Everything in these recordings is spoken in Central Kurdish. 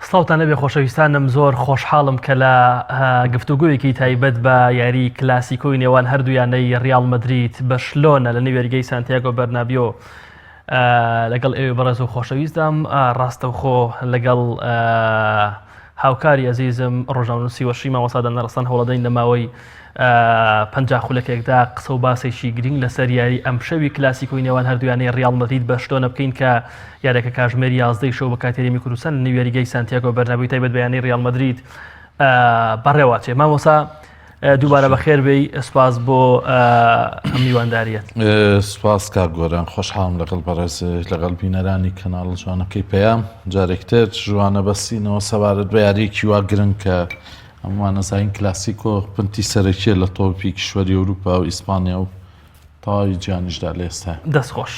سڵاوتان لەبێ خۆشەویستانم زۆر خۆشحاڵم کە لە گفتوگۆیەکی تایبەت بە یاری کلاسیکۆی نێوان هەردوو یانەی ڕیاڵ مەدرید بەرشلۆنە لە نێو یاریگەی سانتیاگۆ بەرنابیۆ لەگەڵ ئێوەی بەڕێز و خۆشەویستدام ڕاستەوخۆ لەگەڵ هاوکاری ئەزیزم ڕۆژنامەنووسی وەرشی مامۆستا دانا ڕەسەن هەوڵەدەین لە ماوەی 50 خولەکێکدا قسە و باسێکی گرنگ لەسەر یاری ئەمشەوی کلاسیکۆی نێوان هەردوویانەی ڕیاڵ مەدرید بەرشلۆنە بکەین کە یاریەکە کاژمێر 11 شەو بە کاتی هەرێمی کوردستان لە نێو یاریگای سانتیاگۆ بەرنابیۆی تایبەت بە یانەی ڕیاڵ مەدرید بەڕێوەچێ مامۆستا دووبارە بەخێر بێی سپاس بۆ ئەم میوانداریەت. سپاس کاک گۆران خۆشحاڵم لەگەڵ بەڕێز لەگەڵ بینەرانی کەناڵ جوانەکەی پەیام جارێکتر ژوانە بەسینەوە سەبارەت بە یاریەکی وا گرنگ کە هەمووان ئەزانین کلاسیکۆ پنتی سەرەکیە لە تۆپی کیشوەری ئەوروپا و ئیسپانیا و تەواوی جیهانیشدا لە ئێستا. دەست خۆش.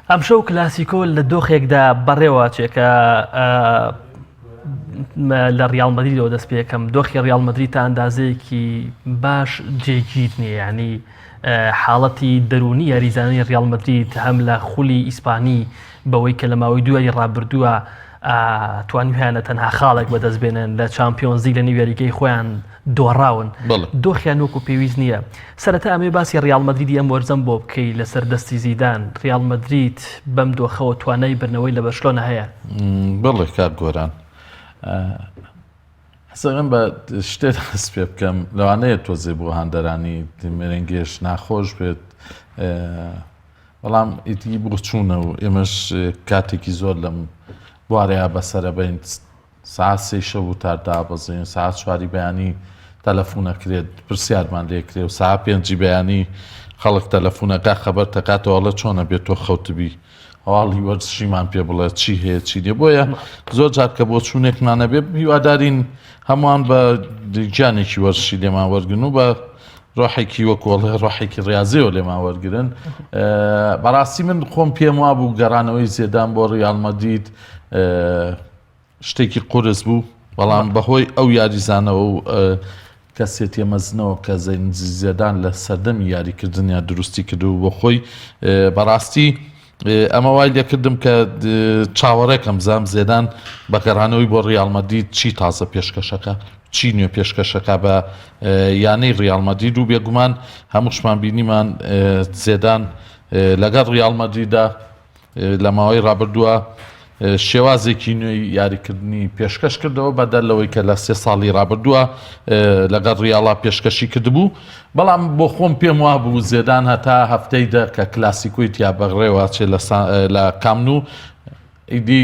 ئەمشەو کلاسیکۆ لە دۆخێکدا بەڕێوەچێ کە لە ڕیاڵ مەدریدەوە دەست پێکەم دۆخی ڕیاڵ مەدرید تا ئەندازەیەکی باش جێگیر نییە ینی حاڵەتی دەرونی یاریزانانی ڕیاڵ مەدرید هەم لە خولی ئیسپانی بەوەی کە لە ماوەی دوای ڕابردووە توانیویانە تەنها خاڵێک بەدەست بێنن لە چامپیۆنزی لە نێو یاریگەی خۆیان دۆڕاون دۆخیان وەکو پێویست نییە سەرەتا ئەمەوێ باسی ڕیاڵ مەدریدی ئەم وەرزەم بۆ بکەی لەسەر دەستی زیدان، ڕیاڵ مەدرید بەم دۆخەوە توانای بردنەوەی لە بەرشلۆنە هەیە؟ بەڵێ کاک گۆران. حەزەکەم بە شتێ دەست پێ بکەم لەوانەیە تۆزێ بۆ هاندەرانی مێرێنگێش ناخۆش بێت بەڵام ئیدی بۆچوونە و ئێمەش کاتێکی زۆر لەم بوارەیە بەسەرەبەین سەعات سێی شەو وتار دابەزین، سەعات چواری بەیانی تەلەفون ئەکرێت پرسیارمان لێ کرێ و سەعات پێنجی بەیانی خەڵک تەلەفون ئەکا خەبەر تەکاتەوە ئەڵێ چۆنە بێ تۆ خەوتبی هەواڵی وەرزشیمان پێ بڵێ چی هەیە چی نیە بۆیە زۆر جار کە بۆ چوونێکمان نەبێ هیوادارین هەمووان بە گیانێکی وەرزشی لێمان وەرگن و بە ڕۆحێکی وەکۆڵێ ڕۆحێکی ڕاضیەوە لێمان وەرگن بەڕاستی من خۆم پێم وابوو گەڕانەوەی زێدان بۆ ڕیاڵ مەدرید شتێکی قورس بوو بەڵام بەهۆی ئەو یاریزانەوە و کەسێتیە مەزنەوە کە زێدان لە سەردەمی یاریکردنیان دروستی کرد و بۆ خۆی بەڕاستی ئەمە وای لێکردم کە چاوەڕێکەم زام زێدان بە گەڕانەوەی بۆ ڕیاڵ مەدرید چی تازە پێشکەشەکە چی نوێ پێشکەشەکە بە یانەی ڕیاڵ مەدرید و بێگومان هەمووشمان بینیمان زێدان لەگەڵ ڕیاڵ مەدریدا لە ماوەی ڕابردووە شێوازێکی نوێی یاریکردنی پێشکەش کردەوە بەدەر لەوەی کە لە سێ ساڵی ڕابردووە لەگەڵ ڕیاڵا پێشکەشی کردبوو بەڵام بۆ خۆم پێم وا بوو زێدان هەتا هەفتەی دە کە کلاسیکۆی تیا بەڕێوە چێ لە کامنو ئیدی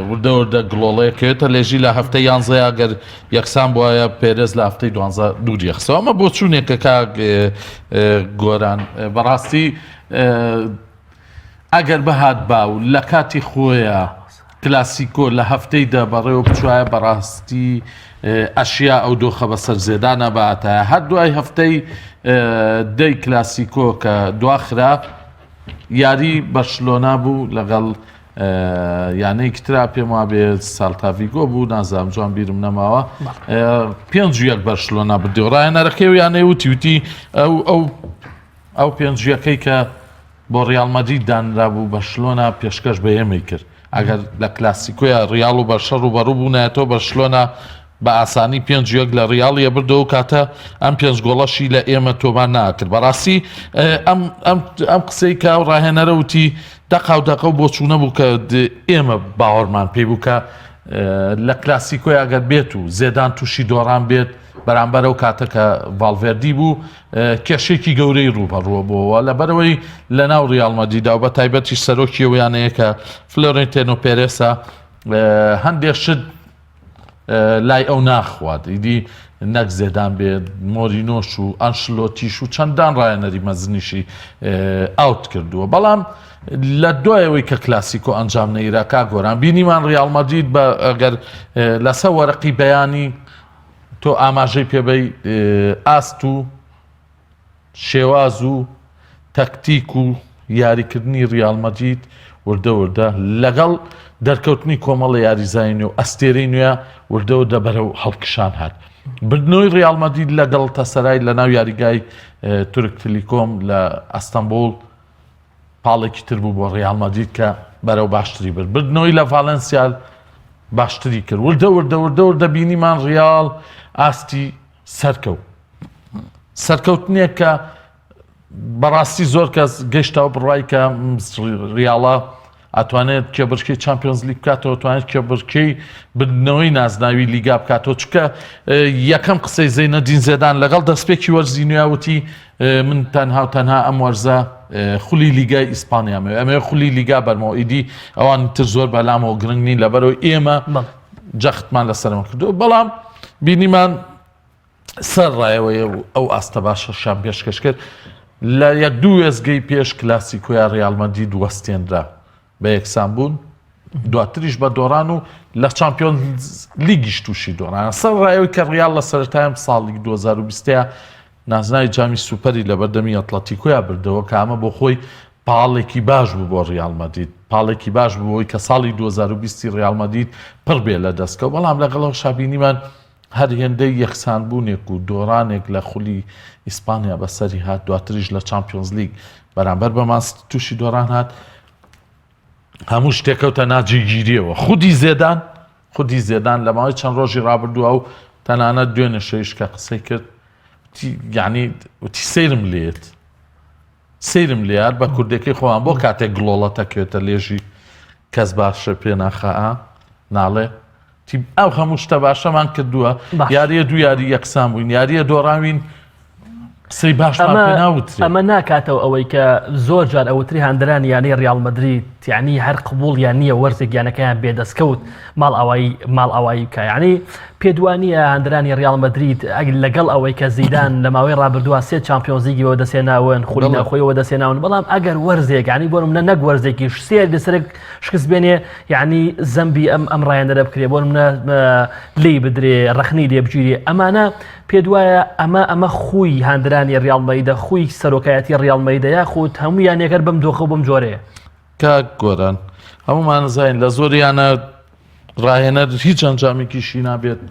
وردە وردە گڵۆڵەیەکەوێتە لێژی لە هەفتەی یانزەیە گەر یەکسان بواە پێرێز لە هەفتەی دوانزە دووری خستەوە ئەمە بۆ چوونێکە کاک گۆران بەڕاستی ئەگەر بهاتبا و لە کاتی خۆیا کلاسیکۆ لە هەفتەی دە بەڕێوە بچوایە بەڕاستی ئەشیا ئەو دۆخە بەسەر زێدانە باتایە هەر دوای هەفتەی دەی کلاسیکۆ کە دواخرا یاری بەرشلۆنا بوو لەگەڵ یانەیەکی ترا پێم وابێ سالتاڤیگۆ بوو نازانم جوان بیرم نەماوە پێنج یەک بەرشلۆنا بردی و ڕایەنەرەکەی و یانەی وتی وتی ئەو ئەو ئەو پێنجیەکەی کە بۆ ڕیاڵ مەدرید دانرابوو، بەرشلۆنە پێشکەش بە ئێمەی کرد. ئەگەر لە کلاسیکۆیا ڕیاڵ و بەرشە ڕووبەڕوو بوونایەتەوە، بەرشلۆنە بە ئاسانی پێنج یەک لە ڕیاڵی ئەبردەوە و کاتە ئەم پێنج گۆڵەشی لە ئێمە تۆمار ناکرد. بەڕاستی ئەم ئەم ئەم قسەی کە ئەو ڕاهێنەرە وتی دەقا و دەقە و بۆچوونە بوو کە ئێمە باوەڕمان پێی بوو کە لە کلاسیکۆیا ئەگەر بێت و زێدان تووشی دۆڕان بێت بەرامبەر ئەو کاتە کە ڤاڵڤێردی بوو کێشێکی گەورەی ڕووبەڕووە بۆوە لەبەرەوەی لە ناو ڕیاڵ مەدریدا و بە تایبەتی سەرۆکی ئەو یانەیە کە فلۆرنتێنۆ پێرێسە هەندێک شت لای ئەو ناخوات ئیدی نەک زێدان بێت مۆرینۆش و ئەنشلۆتیش و چەندان ڕایەنەری مەزنیشی ئاوت کردووە بەڵام لە دوایەوەی کە کلاسیکۆ ئەنجام نەیرا کا گۆران بینیمان ڕیاڵ مەدرید بە ئەگەر لەسەر وەرەقی بەیانی تۆ ئاماژەی پێبەی ئاست و شێواز و تەکتیک و یاریکردنی ریال مەدرید وردە وردە لەگەڵ دەرکەوتنی کۆمەڵە یاریزانی نوێ و ئەستێرەی نوێ وردە وردە بەرەو هەڵکشان هات. بردنەوەی ریال مەدرید لە گەڵتەسەرای لە ناو یاریگای تورک تلیکۆم لە ئەستەنبوڵ پاڵێکی تر بوو بۆ ریال مەدرید کە بەرەو باشتری برد. بردنەوەی لە ڤالنسیا. باشتری کرد وردە وردە وردە وردە بینیمان ڕیاڵ ئاستی سەرکەوت سەرکەوتنێک کە بەڕاستی زۆر کەس گەشتەوە بڕای کە ریاڵە ئەتوانێت کێبڕکێی چامپیۆنز لیگ بکاتەوە توانێت کێبڕکێی بردنەوەی نازناوی لیگا بکاتەوە چکە یەکەم قسەی زەینەدین زێدان لەگەڵ دەستپێکی وەرزی نوێوتی من تەنها و تەنها ئەم وەرزە خولی لیگای ئیسپانیامەوە ئەمێ خولی لیگا بەرمەوە ئیدی ئەوان تر زۆر بەلامەوە گرنگ نین لەبەرەوە ئێمە جەختمان لەسەرەوە کردو بەڵام بینیمان سەر ڕایەوەیە و ئەو ئاستە باشەشیان پێشکەش کرد لە یەک دوو وێستگەی پێش کلاسیکۆیا ڕیال مەدرید وەستێنرا بە یەکسان بوون دواتریش بە دۆڕان و لە چامپیۆن لیگیش تووشی دۆڕان سەر ڕایەوەی کە ڕیال لە سەرەتایم ساڵی 2020 نازناوی جامی سوپەری لە بەردەمی ئەتلەتیکۆیا بردەوە کە ئەمە بۆ خۆی پاڵێکی باش بوو بۆ ڕیال مەدرید پاڵێکی باش بوو کە ساڵی 2020 ڕیال مەدرید پڕ بێ لە دەستکەوت بەڵام لەگەڵەوە شابینیمان هەر هێندەی یەکسانبوونێک و دۆڕانێک لە خولی ئیسپانیا بەسەری هات، دواتریش لە چامپیۆنزلیگ بەرامبەر بە مان سیتی تووشی دۆڕان هات، هەموو شتێک کەوتە ناجێگیریەوە. خودی زێدان خودی زێدان لە ماوەی چەند ڕۆژی ڕابردووە و تەنانەت دوێنێ شەویش کە قسەی کرد یعنی وتی سەیرم لێت سەیرم لێیات بە کوردەکەی خۆیان بۆ کاتێک گڵۆڵە تەکێتە لێژی کەس باشە پێ ناخا ناڵێ تی ئەو هەموو شتە باشەمان کردووە یاریە دوو یاری یەکسان بووین یاریە دۆڕاوین قسەی باشمان پێ ناوترێ. ئەمە ناکاتەوە ئەوەی کە زۆر جار ئەوتری هاندەرانی یانەی ڕیاڵ مەدرید یعنی هەر قبوڵیان نییە وەرزێک یانەکەیان بێدەستکەوت ماڵئاوایی ماڵئاوایی بکە یعنی پێدوانیە هاندەرانی ڕیاڵ مەدرید ئەگەر لەگەڵ ئەوەی کە زیدان لە ماوەی ڕابردووە سێ چامپیۆنزلیگی بەدەستهێناون خولی ناوخۆی بەدەستهێناون بەڵام ئەگەر وەرزێک یعنی بۆ نمونە نەک وەرزێکیش سێ لەسەرێک شکست بێنێ یعنی زەمبی ئەم ئەم ڕایەنەرە بکرێ بۆ نمونە لێی بدرێ ڕەخنەی لێ بگیرێ ئەمانە پێت وایە ئەمە ئەمە خووی هاندرانی ڕیاڵ مەدریدە خووی سەرۆکایەتی ڕیاڵ مەدریدە یاخود هەموو یانەکەر بەم دۆخە و بەم جۆرەیە؟ کاک گۆران هەموومان زانین لە زۆر یانە ڕاهێنەر هیچ ئەنجامێکیشی نابێت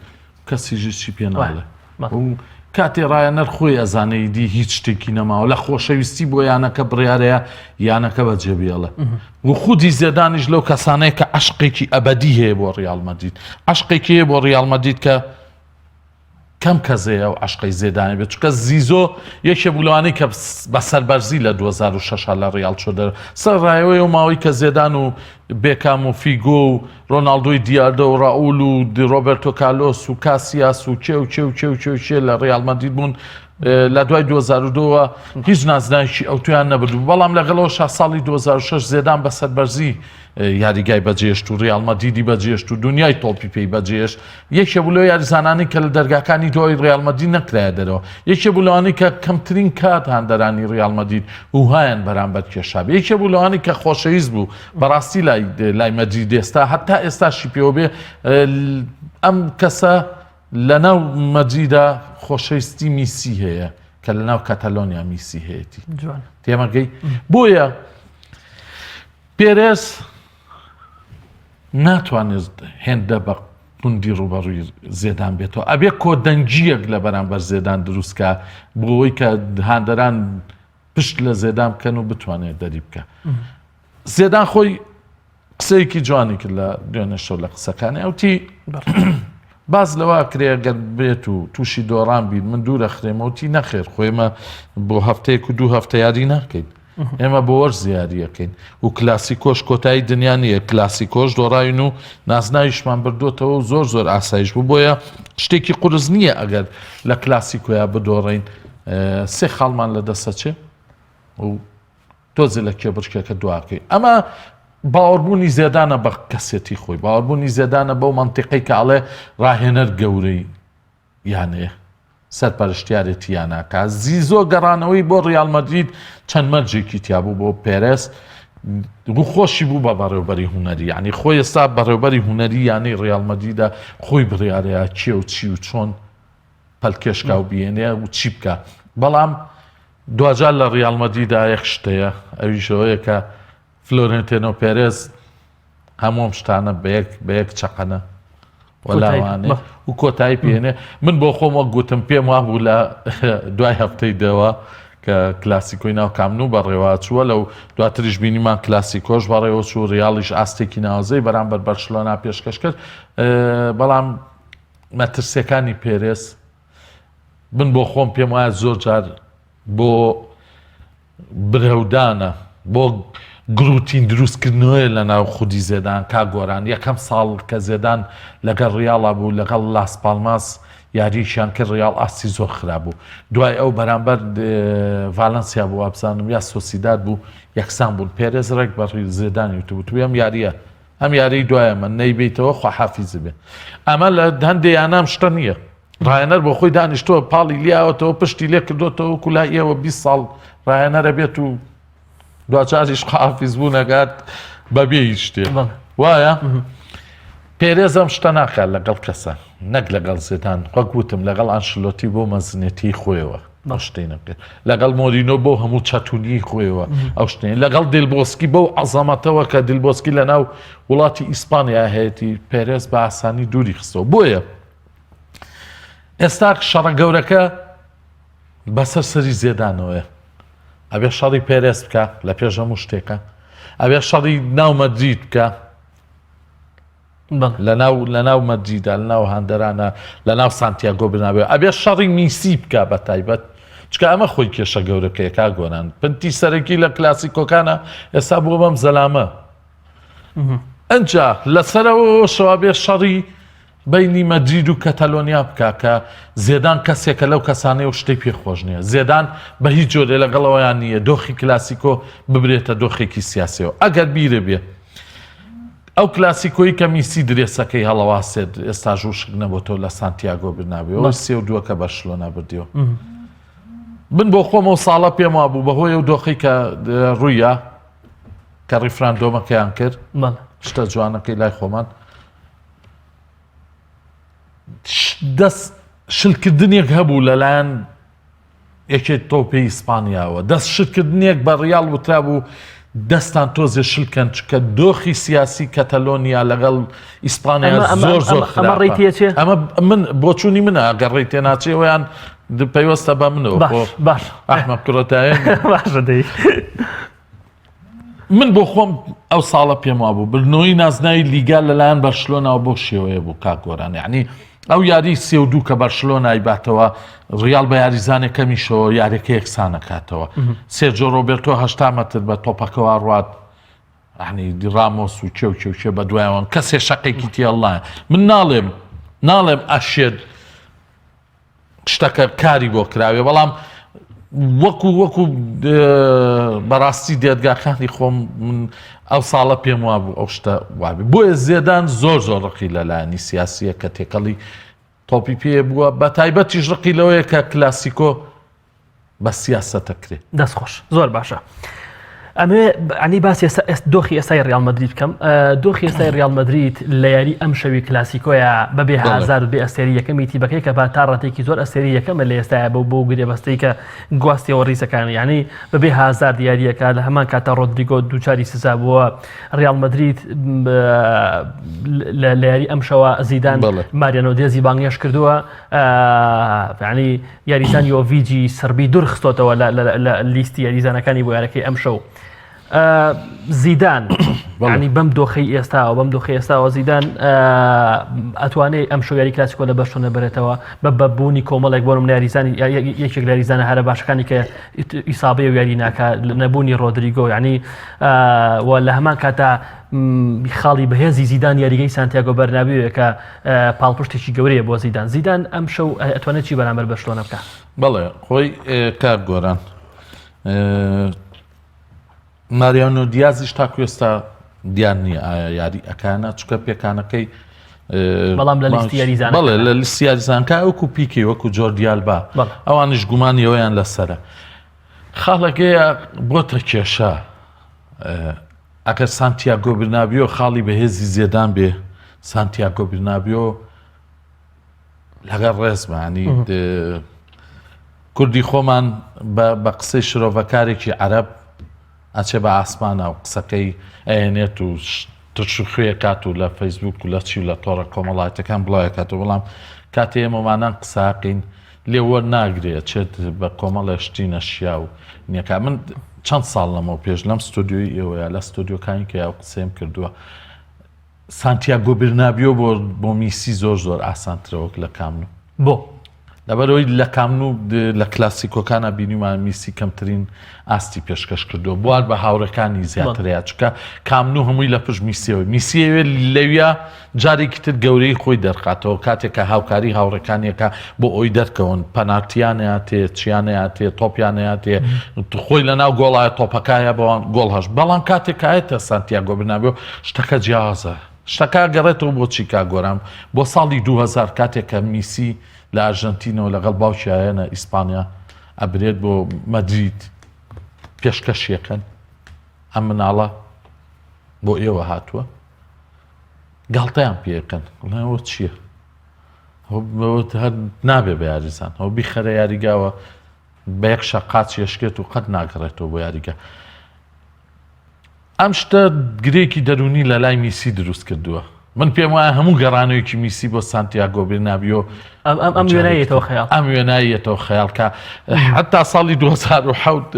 کەسی هیچی پێ ناڵێ و کاتێ ڕایەنەر خۆی ئەزانێ دی هیچ شتێکی نەماوە لە خۆشەویستی بۆ یانەکە بڕیارەیە یانەکە بەجێ بێڵێ و خودی زێدانیش لەو کەسانەیە کە عەشقێکی ئەبەدی هەیە بۆ ڕیاڵ مەدرید عەشقێکی هەیە بۆ ڕیاڵ مەدرید کە کەم کەس هەیە ئەو عەشقەی زێدانی بێت چونکە زیزۆ یەکێ بوو لەوانەی کە بە سەربەرزی لە 2006 لە ڕیاڵ چۆ دەر سەر ڕایەوەی و ماوەی کە زێدان و بێکام و فیگۆ و ڕۆناڵدۆی دیاردە و ڕائول و ڕۆبەرتۆ کالۆس و کاسیاس و کێ و کێ و کێ و کێ و کێ لە ڕیاڵ مەدرید بوون لە دوای 2002ەوە هیچ نازناوێکی ئەوتویان نەبردبوو بەڵام لەگەڵەوە شا ساڵی 2006 زێدان بە سەربەرزی یاریگای بەجێشت و ڕیاڵ مەدریدی بەجێشت و دنیای تۆپی پێی بەجێشت یەکێ بوو لەو یاریزانانەی کە لە دەرگاکانی دوای ڕیاڵ مەدرید نەکرایە دەرەوە یەکێ بوو لەوانەی کە کەمترین کات هاندەرانی ڕیاڵ مەدرید هوهایان بەرامبەر کێشابێ یەکێ بوو لەوانەی کە خۆشەویست بوو بەڕاستی لای لای مەدریدێستا هەتا ئێستاشی پێوە بێ ئەم کەسە لەناو مەدریدا خۆشەویستی میسی هەیە کە لەناو کەتەلۆنیا میسی هەیەتی تێمەگەی بۆیە پێرێز ناتوانێت هێندە بە توندی ڕوبەڕووی زێدان بێتەوە ئەبێ کۆدەنگیەک لە بەرامبەر زێدان دروستکە بۆ ئەوەی کە هاندەران پشت لە زێدان بکەن و بتوانێت دەری بکە زێدان خۆی قسەیەکی جوانی کرد لە دوێنێ شەو لە قسەکانی ئەوتی باز لەوە کرێ گەر بێت و تووشی دۆڕان بیت من دوورە خرێمەوتی نەخێر خۆێمە بۆ هەفتەیەک و دوو هەفتە یاری ناکەین ئێمە بۆ وەرز یاریەکەین و کلاسیکۆش کۆتایی دنیا نییە کلاسیکۆش دۆڕاوین و نازناویشمان بردوێتەوە و زۆر زۆر ئاسایش بوو بۆیە شتێکی قورس نییە ئەگەر لە کلاسیکۆیا بدۆڕین سێ خاڵمان لە دەسەچێ و تۆزێ لە کێبڕکێکە دواکەی ئەمە باوەڕبوونی زێدانە بە کەسێتی خۆی باوەڕبوونی زێدانە بەو مەنتیقەی کە ئەڵێ ڕاهێنەر گەورەی یانەیە سەرپەرشتیارێتی یانەکە زیزۆ گەڕانەوەی بۆ ڕیال مەدرید چەند مەرجێکی تیابوو بۆ پێرێس خۆشی بوو بە بەڕێوبەری هونەری یعنی خۆی ئێستا بەڕێوبەری هونەری یانەی ڕیال مەدریدە خۆی بڕیارەیە کێ و چی و چۆن پەلکێشکا و بێنێ و چی بکە بەڵام دواجار لە ڕیال مەدریدا یەک شتەیە ئەویشەوەیە کە فلۆرێنتێنۆ پێرێز هەموو ئەم شتانە بە یەک بە یەک چەقەنە وەلاوانێ و کۆتایی پێنێ من بۆ خۆم وەک گوتم پێم وابوو لە دوای هەفتەی دەوە. کە کلاسیکۆی ناو کامپ نو بەڕێوەچووە لەو دواتریش بینیمان کلاسیکۆش بەڕێوەچوو ریاڵیش ئاستێکی ناوازەی بەرامبەر بەرشلۆنا پێشکەش کرد بەڵام مەترسیەکانی پێرێز من بۆ خۆم پێم وایە زۆر جار بۆ برەودانە بۆ گروتین دروستکردنەوەی لە ناو خودی زێدان کا گۆران یەکەم ساڵ کە زێدان لەگەڵ ڕیاڵا بوو لەگەڵ لاس پاڵماس یارییان کرد ڕیاڵ ئاستی زۆر خراپ بوو دوای ئەو بەرامبەر ڤالنسیا بوو وابزانم یا سۆسیداد بوو یەکسان بوون پێرێز ڕێک بە زێدانی وتبوو ئەم یاریە ئەم یاری دوایەمە نەیبیتەوە خواحافیز بێ ئەمە لە هەندێ یانام شتە نییە ڕاهێنەر بۆ خۆی دانیشتووە پاڵی لیاوەتەوە پشتی لێ کردوتەوە وەکو لای ئێوە 20 ساڵ ڕاهێنەرە بێت و دواجاریش حافیز بوو نەگات بەبێ هیچ شتێ وایە پێرێز ئەم شتە ناکات لەگەڵ کەسە نەک لەگەڵ زێدان وەک وتم لەگەڵ ئەنشلۆتی بۆ مەزنێتی خۆیەوە ئەو شتەی نەکرد لەگەڵ مۆرینۆ بۆ هەموو چەتونی خۆیەوە ئەو شتێن لەگەڵ دلبۆسکی بەو عەزەمەتەوە کە دلبۆسکی لە ناو وڵاتی ئیسپانیا هەیەی پێرێز بە ئاسانی دووری خستەوە بۆیە ئێستا شەڕە گەورەکە بەسەر سەری زێدانەوەیە ئەبێ شەڕی پێرێز بکە لە پێش هەموو شتێکە ئەبێ شەڕی ناو مەدرید بکە لە ناو لە ناو مەدریدا لە ناو هاندەرانە لە ناو سانتیاگۆ بناوێ ئەبێ شەڕی میسی بکە بە تایبەت چکە ئەمە خۆی کێشە گەورەکەیە کا گۆران پنتی سەرەکی لە کلاسیکۆکانە ئێستا بووە بەم زەلامە ئەجا لەسەرەوەشەوە بێ شەڕی بەینی مەدرید و کەتەلۆنیا بکا کە زێدان کەسێکە لەو کەسانەی ئەو شتەی پێ خۆش نییە. زێدان بە هیچ جۆرێ لەگەڵ ئەوەیان نییە دۆخی کلاسیکۆ ببرێتە دۆخێکی سیاسیەوە. ئەگەر بیرێ بێ ئەو کلاسیکۆی کە میسی درێسەکەی هەڵەواسێت ئێستاش وشک نەبۆتەوە لە سانتیاگۆ برنابێ ئەو سێ و دووەکە بەرشلۆنا بردیەوە. من بۆ خۆم ئەو ساڵە پێم وابوو بەهۆی ئەو دۆخی کە ڕوویە کە ڕیفراندۆمەکەیان کرد شتە جوانەکەی لای خۆمان دەست شلکردنێک هەبوو لەلایەن یەکێت تۆپی ئیسپانیاوە دەست شلکردنێک بە ڕیاڵ وترابوو دەستان تۆزێ شلکەن چکە دۆخی سیاسی کەتەلۆنیا لەگەڵ ئیسپانیا زۆر زۆر خراپە ئەمە من بۆچوونی منە ئەگەر ڕێی تێناچێەوەیان پەیوەستە بە منەوە باش ئەحمە کوڕەتایە باشە دەی. من بۆ خۆم ئەو ساڵە پێم وابوو بردنەوەی نازناوی لیگا لەلایەن بەرشلۆناوە بەو شێوەیە بوو کاک گۆران یعنی ئەو یاری سێ و دوو کە بەرشلۆنای باتەوە ڕیاڵ بە یاریزانێک کەمیشەوە یاریەکە یەکسانەکاتەوە سێرجۆ ڕۆبێرتۆ هەشتا مەتر بە تۆپەکەوە ڕوات یعنی ڕامۆس و کێ و کێ و کێ بە دوایەوەن کەسێ شەقێکی تێڵنایە من ناڵێم ناڵێم ئەشێت شتەکە کاری بۆ کراوێ بەڵام وەکو وەکو بەڕاستی دێدگاکانی خۆم من ئەو ساڵە پێم وابوو ئەو شتە وابێ بۆیە زێدان زۆر زۆر ڕقی لەلایەنی سیاسیە کە تێکەڵی تۆپی پێ بووە بە تایبەتیش ڕقی لەوەیە کە کلاسیکۆ بە سیاسەتە کرێ. دەست خۆش زۆر باشە ئەمێ ئەنی باسی ئێستا ئێست دۆخی ئێستای ڕیال مەدرید بکەم دۆخی ئێستای ڕیال مەدرید لە یاری ئەم شەوی کلاسیکۆیە بەبێ هازار و بێ ئەستێری یەکەمی تیبەکەی کە با تا ڕاتێکی زۆر ئەستێری یەکەمە لە ئێستایا بەو بۆ گرێبەستەی کە گواستیەوە ڕیزەکانی یعنی بەبێ هازار دیاریەکە لە هەمان کاتا ڕۆدریگۆ دووچاری سزا بووە ڕیال مەدرید لە یاری ئەم شەوە زیدان ماریانۆ دێزی بانگێش کردووە یعنی یاریزان یۆڤیجی سڕبی دوور خستۆتەوە لە لیستی یاریزانەکانی بۆ یارەکەی ئەمشەو. زیدان ینی بەم دۆخی ئێستاوە بەم دۆخی ئێستاوە زیدان ئەتوانێت ئەم شەو یاری کلاسیکۆ لە بەرشۆنە بەرێتەوە بە بەبوونی کۆمەڵێک بۆ منە یاریزانی یەکێک لە یاریزانە هەرە باشەکانی کە ئیسابەیە و یاری ناکە نەبوونی ڕۆدریگۆ ینی و لە هەمان کاتا خاڵی بەهێزی زیدان یاریگەی سانتیاگۆ بەرنابیوێ کە پاڵپشتێکی گەورەیە بۆ زیدان. زیدان ئەمشەو ئەتوانێت چی بەرامبەر بەرشلۆنە بکا؟ بەڵێ خۆی کاک گۆران ماریانۆ دیازیش تاکو ئێستا دیار نییە ئایا یاری ئەکانە چکە پێکانەکەی بەڵام لە لیستی یاریزان بەڵێ لە لیستی یاریزانکە وەکو پیکەی وەکو جۆردیالبا ئەوانیش گومانی ئەویان لەسەرە خاڵەکەیە بۆتە کێشە ئەگەر سانتیاگۆ برنابیۆ خاڵی بەهێزی زێدان بێ سانتیاگۆ برنابیۆ لەگەڵ ڕێزمانی کوردی خۆمان بە قسەی شرۆڤەکارێکی عەرەب ئەچێ بە ئاسمانە و قسەکەی ئەیەنێت و ترش و خوێ کات و لە فەیسبوک و لە چی و لە تۆڕە کۆمەڵاتەکان بڵاوکاتەوە بەڵام کاتێ ئێمەمانان قساقین. لێ وەرناگرێ ئەچێت بە کۆمەڵێ شتی نەشیاو نیەکا من چەند ساڵ لەمەو پێش لەم ستۆدیۆی ئێوەیە لە ستۆدیۆکانی کە یاو قسەیم کردووە سانتیاگۆ برنابیۆ بۆ بۆ میسی زۆر زۆر ئاسانترە وەک لە کامنو بۆ؟ لەبەرئەوەی لە کامنو لە کلاسیکۆکانا بینیمان میسی کەمترین ئاستی پێشکەش کردووە بوار بە هاوڕێکانی زیاترەیە چونکە کامنو هەمووی لە پشت میسیەوە میسیەوێت لەویا جارێکی تر گەورەی خۆی دەرخاتەوە کاتێک کە هاوکاری هاوڕێکانیەکە بۆ ئەوی دەرکەون پەنارتیانەیە تێ چیانەیە تێ تۆپیانەیە تێ خۆی لە ناو گۆڵایە تۆپەکایە بەوان گۆڵ هەش بەڵام کاتێک کایەتە سانتیاگۆ برنابیۆ شتەکە جیاوازە شتەکە گەڕێتەوە بۆ چی کاک گۆران؟ بۆ ساڵی 2000 کاتێک کە میسی لە ئەرژەنتینەوە لەگەڵ باوکی ئایەنە ئیسپانیا ئەبرێت بۆ مەدرید پێشکەشیەکەن ئەم مناڵە بۆ ئێوە هاتووە گاڵتەیان پێەکەن ئەوە چییە؟ هەر نابێ بە یاریزان ئەو بیخەرە یاریگاوە بە یەک شەقاچ یشکێت و قەت ناگەڕێتەوە بۆ یاریگە ئەم شتە گرێکی دەروونی لە لای میسی دروست کردووە. من پێم وایە هەموو گەڕانەوەیەکی میسی بۆ سانتیاگۆ برنابیۆ ئەم ئەم ئەم وێنایەتەوە خەیاڵ ئەم وێنایەتەوە خەیاڵ کە حتا ساڵی 2007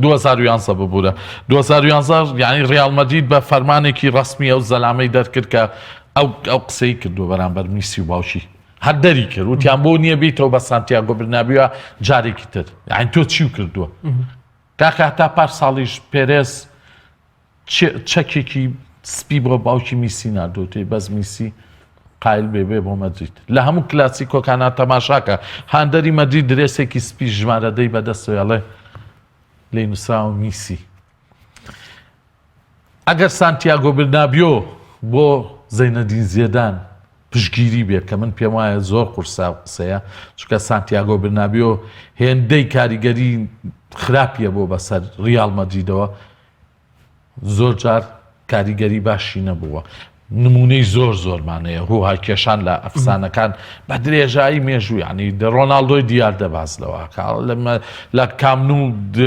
2011 ببوورە 2011 یعنی ڕیال مەدرید بە فەرمانێکی ڕەسمی ئەو زەلامەی دەرکرد کە ئەو ئەو قسەی کردووە بەرامبەر میسی و باوکی هەر دەری کرد وتیان بۆ نییە بیتەوە بە سانتیاگۆ برنابیوە جارێکی تر یعنی تۆ چی کردووە کاکە هەتا پار ساڵیش پێرێز چەکێکی سپی بۆ باوکی میسی ناردووتی بەس میسی قایل بێ بێ بۆ مەدرید لە هەموو کلاسیکۆکانە تەماشاکە هاندەری مەدرید درێسێکی سپی ژمارە دەی بەدەستەوە ئەڵێ لێ نووسراوە میسی ئەگەر سانتیاگۆ برنابیۆ بۆ زەینەدین زێدان پشتگیری بێت کە من پێم وایە زۆر قورسە ئەو قسەیە چونکە سانتیاگۆ برنابیۆ هێندەی کاریگەری خراپیە بۆ بەسەر ریال مەدریدەوە زۆر جار کاریگەری باشی نەبووە نمونەی زۆر زۆرمان هەیە هوها کێشان لە ئەفسانەکان بە درێژایی مێژوو یعنی ڕۆناڵدۆی دیار دەباز لەوە لە کامنو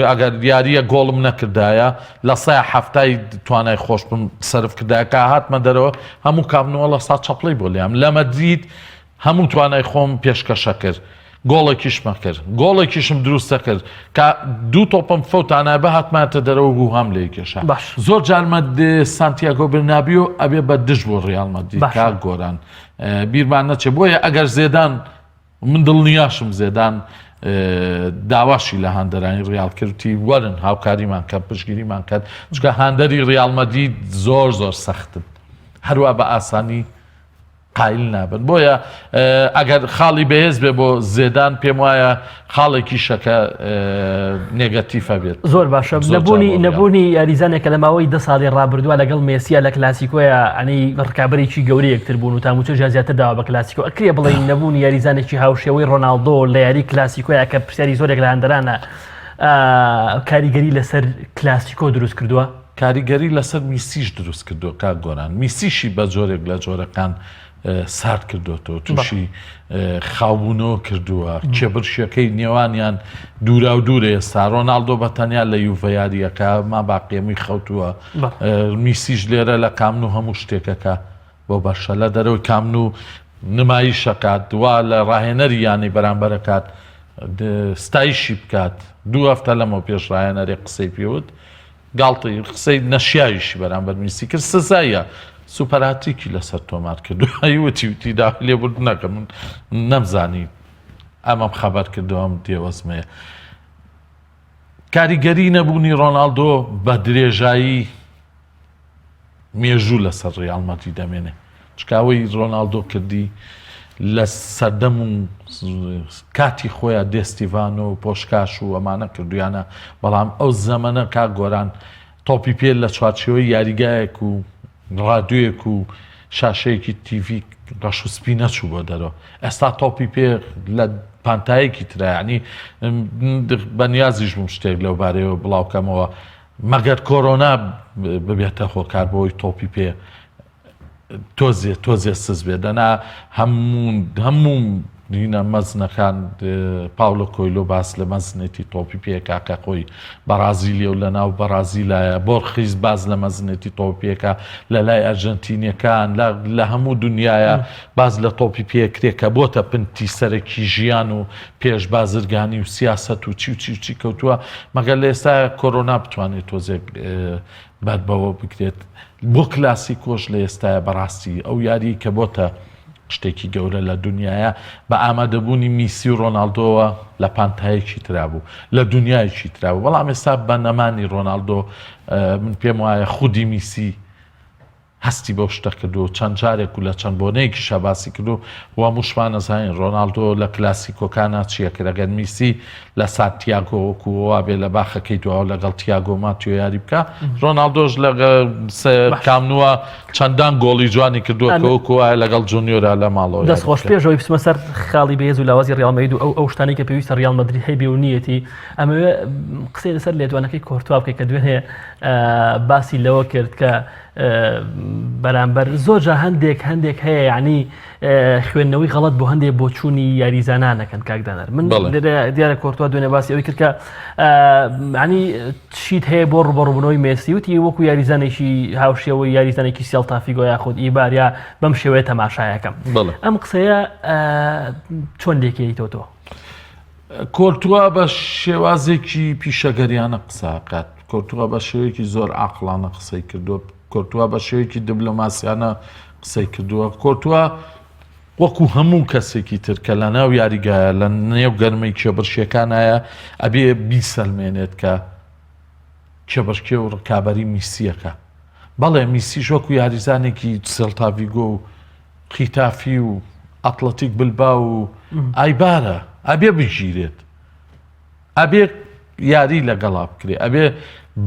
ئەگەر یاریە گۆڵم نەکردایە لە سای هەفتای توانای خۆش بم سەرف کردایە کە هاتمە دەرەوە هەموو کامنووە لە سا چەپڵەی بۆ لێم لە مەدرید هەموو توانای خۆم پێشکەشە کرد گۆڵێکیشمە کرد گۆڵێکیشم دروستە کرد کە دوو تۆپم فەوتانە بهاتماتە دەرەوە و هەم لێ کێشا باش. زۆر جارمە سانتیاگۆ برنابیۆ ئەبێ بە دژ بۆ ڕیال مەدرید باشە. کاک گۆران اه، بیرمان نەچێ بۆیە ئەگەر زێدان من دڵنیاشم زێدان اه، داواشی لە هاندەرانی ڕیال کردی وەرن هاوکاریمان کەن پشتگیریمان کەن چونکە هاندەری ڕیال مەدرید زۆر زۆر سەختن هەروا بە ئاسانی قایل نابن بۆیە ئەگەر خاڵی بەهێز بێ بۆ زێدان پێم وایە خاڵێکیشە کە نێگەتیفە بێت. زۆر باشە نەبوونی نەبوونی یاریزانێکە لە ماوەی دە ساڵی ڕابردووە لەگەڵ مێسیا لە کلاسیکۆیە ئەنی ڕکابەرێکی گەورە یەکتر بوون و تاموچەژیان زیاتر داوە بە کلاسیکۆ ئەکرێ بڵێین نەبوونی یاریزانێکی هاوشێوەی ڕۆناڵدۆ لە یاری کلاسیکۆیە کە پرسیاری زۆرێک لە هاندەرانە کاریگەری لەسەر کلاسیکۆ دروست کردووە؟ کاریگەری لەسەر میسیش دروست کردووە کاک گۆران میسیشی بە جۆرێک لە جۆرەکان سارد کردوێتەوە تووشی خاوبوونەوە کردووە کێبرشەکەی نێوانیان دوورا و دوورە ئێستا ڕۆناالدۆ بە تەنیا لە یوڤە یاریەکە ما باقیەمووی خەوتووە میسیش لێرە لە کامن و هەموو شتێکەکە بۆ بەشە لە دەرەوەی کامن و نمایشەکات وا لە ڕاهێنەری یانەی بەرامبەرەکات ستایشی بکات دوو هەفتە لەمەو پێش ڕاهێنەرێک قسەی پێوت گاڵتەی قسەی نەشیاویشی بەرامبەر میسی کرد سزایە سوپەرهاتریکی لەسەر تۆمار کرد دوایی وتی وتی داوای لێبوردن نەکەم من نەمزانی ئەمەم خەبەر کردەوە ئەم دێوەزمەیە کاریگەری نەبوونی ڕۆناڵدۆ بە درێژایی مێژوو لەسەر ڕیاڵ مەدرید دەمێنێ چونکە ئەوەی ڕۆناڵدۆ کردی لە سەردەم و کاتی خۆیان دێستیڤان و پۆشکاش و ئەمانە کردویانە بەڵام ئەو زەمەنە کاک گۆران تۆپی پێ لە چوارچێوەی یاریگایەک و ڕادیۆیەک و شاشەیەکی تیڤی ڕەش و سپی نەچوو بۆ دەرەوە ئێستا تۆپی پێ لە پانتایەکی ترە یعنی بەنیازیش بووم شتێک لەو بارەیەوە بڵاوکەمەوە مەگەر کۆرۆنا ببێتە هۆکار بۆی تۆپی پێ تۆزێ تۆزێ سز بێ دەنا هەموو هەموو دینە مەزنەکان پاولۆ کۆیلۆ باس لە مەزنێتی تۆپی پێکا کە خۆی بەڕازیلیە و لە ناو بەڕازیلایە بۆرخیس باس لە مەزنێتی تۆپی پێکا لە لای ئەرژەنتینیەکان لە هەموو دنیاە باس لە تۆپی پێکرێ کە بۆتە پنتی سەرەکی ژیان و پێش بازرگانی و سیاسەت و چی و چی و چی کەوتووە مەگەر لە ئێستا کۆرۆنا بتوانێت تۆزێک بەر بەوە بگرێت بۆ کلاسیکۆش لە ئێستاە بەڕاستی ئەو یاری کە بۆتە شتێکی گەورە لە دنیاە بە ئامادەبوونی میسی و ڕۆناالدۆوە لە پانتایەکی ترا بوو لە دنیایەکی ترا بوو بەڵام ئێستا بە نەمانی ڕۆناالدۆ من پێم وایە خودی میسی هەستی بەو شتە کردووە و چەند جارێک و لە چەند بۆنەیەکیشا باسی کردووە و هەمووشمان ئەزانین ڕۆناڵدۆ لە کلاسیکۆکانا چییە کرد ئەگەر میسی لە سانتیاگۆ وەکو وابێ لە باخەکەی دواوە لەگەڵ تیاگۆ ماتیۆ یاری بکە ڕۆناڵدۆش لە کامنووە چەندان گۆڵی جوانی کردووە کە وەکو وایە لەگەڵ جونیۆرا لە ماڵەوە دەست خۆش پێش ئەوەی بچمە سەر خاڵی بەهێز و لاوازی ڕیاڵ مەدرید و ئەو ئەو شتانەی کە پێویستە ڕیاڵ مەدرید هەیبێ و نییەتی ئەمەوێ قسەی لەسەر لێدوانەکەی کۆرتوا بکەی کە دوێنێ باسی لەوە کرد کە بەرامبەر زۆر جا هەندێک هەندێک هەیە یعنی خوێندنەوەی غەڵت بۆ هەندێک بۆچوونی یاریزانانەکەن کاکدانەر من دیارە کۆرتوا دوێنێ باسی ئەوی کرد کە ینی چیت هەیە بۆ ڕوبەڕوبنەوەی مێسی وتی وەکو یاریزانێکی هاوشێوەی یاریزانێکی سێڵتافیگۆ یاخود ئیباریا بەم شێوەیە تەماشایەکەم ئەم قسەیە چۆن لێکەیتەوە تۆ؟ کۆرتوا بە شێوازێکی پیشەگەریانە قسە ئەکات، کۆرتوا بە شێوەیەکی زۆر عاقڵانە قسەی کردووە، کۆرتوا بە شێوەیەکی دبلۆماسیانە قسەی کردووە، کۆرتوا وەکو هەموو کەسێکی تر کە لە ناو یاریگایە لە نێو گەرمەی کێبڕکێکانایە ئەبێ بیسەلمێنێت کە کێبڕکێ و ڕکابەری میسیەکە. بەڵێ میسیش وەکو یاریزانێکی سێلتاڤیگۆ و خیتافی و ئەتڵەتیک بلباو و ئایبارە ئەبێ بگیرێت ئەبێ یاری لەگەڵا بکرێ ئەبێ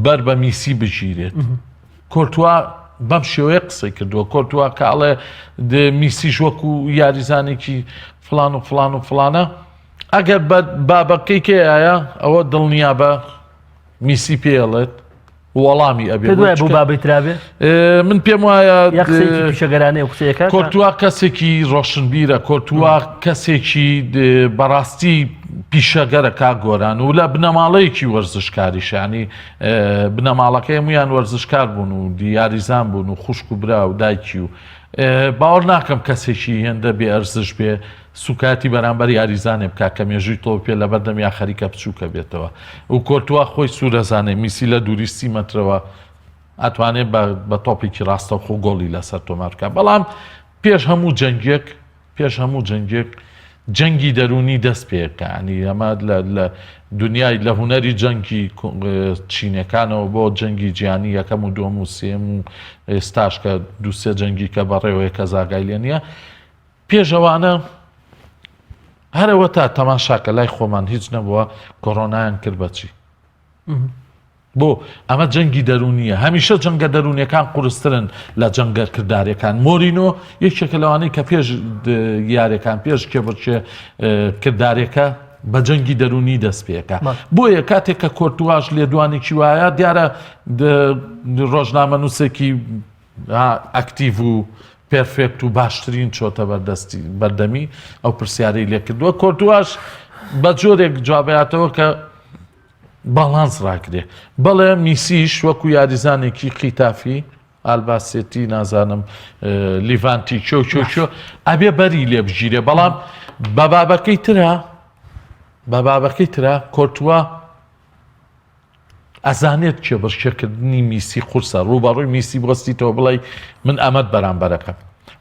بەر بە میسی بگیرێت کۆرتوا بەم شێوەیە قسەی کردووە کۆرتوا کە ئەڵێ میسیش وەکو یاریزانێکی فلان و فلان و فلانە ئەگەر بە بابەکەی کێیە ئەوە دڵنیا بە میسی پێڵێت وەڵامی ئەبێ. پێت وایە بۆ بابەی ترابێ؟ من پێم وایە یا قسەیەکی پیشەگەرانەیە و قسەیەکە کۆرتوا کەسێکی ڕۆشنبیرە کۆرتوا کەسێکی بەڕاستی پیشەگەرە کاک گۆران و لە بنەماڵەیەکی وەرزشکاریشانی بنەماڵەکەی هەمویان وەرزشکار بوون و دیاریزان بوون و خوشک و برا و دایکی و باوەڕ ناکەم کەسێکی هێندە بێ ئەرزش بێ سوکایەتی بەرامبەر یاریزانێ بکات کە مێژووی تۆپی پێ لەبەردەمیا خەریکە بچووکە بێتەوە و کۆرتوا خۆی سوورەزانێ میسی لە دووری سی مەترەوە ئەتوانێت بە تۆپێکی ڕاستەوخۆ گۆڵی لەسەر تۆمار بکات بەڵام پێش هەموو جەنگێک پێش هەموو جەنگێک جەنگی دەروونی دەست پێکە ینی ئەمە لە دنیای لە هوەری جەنگی چینەکانەوە بۆ جەنگی جیانی یەکەم و دووەم و سێم و ئێستاش کە دووسێ جەنگی کە بەڕێوەیە کە زاگای لێ نییە پێش ئەوانە هەر ئەوەتا تەماشاکە لای خۆمان هیچ نەبووە کۆرۆنایان کرد بەچی بۆ ئەمە جەنگی دەرونیە هەمیشە جەنگە دەرونیەکان قورسترن لە جەنگە کردارەکان مۆرینۆ یەکێکە لەوانەی کە پێش یارەکان پێش کێبڕکێ کردارەکە بە جەنگی دەرونی دەست پێەکە بۆیە کاتێک کە کۆرتواش لێدوانێکی وایە دیارە ڕۆژنامە نووسێکی ئەکتیڤ و پێرفێکت و باشترین چۆتە بەردەستی بەردەمی ئەو پرسیارەی لێکردووە کۆرتواش بە جۆرێک جوابیاتەوە کە باڵانس ڕاگرێ بەڵێ میسیش وەکو یاریزانێکی قیتافی ئالباسێتی نازانم لیڤانتی چۆ چۆ چۆ ئەبێ بەری لێ بگیرێ بەڵام بە بابەکەی ترە بە بابەکەی ترە کۆرتوا ئەزانێت کێبڕکێکردنی میسی قورسە، ڕووبەڕووی میسی بوەستیتەوە بڵێی من ئەمەت بەرامبەرەکەم،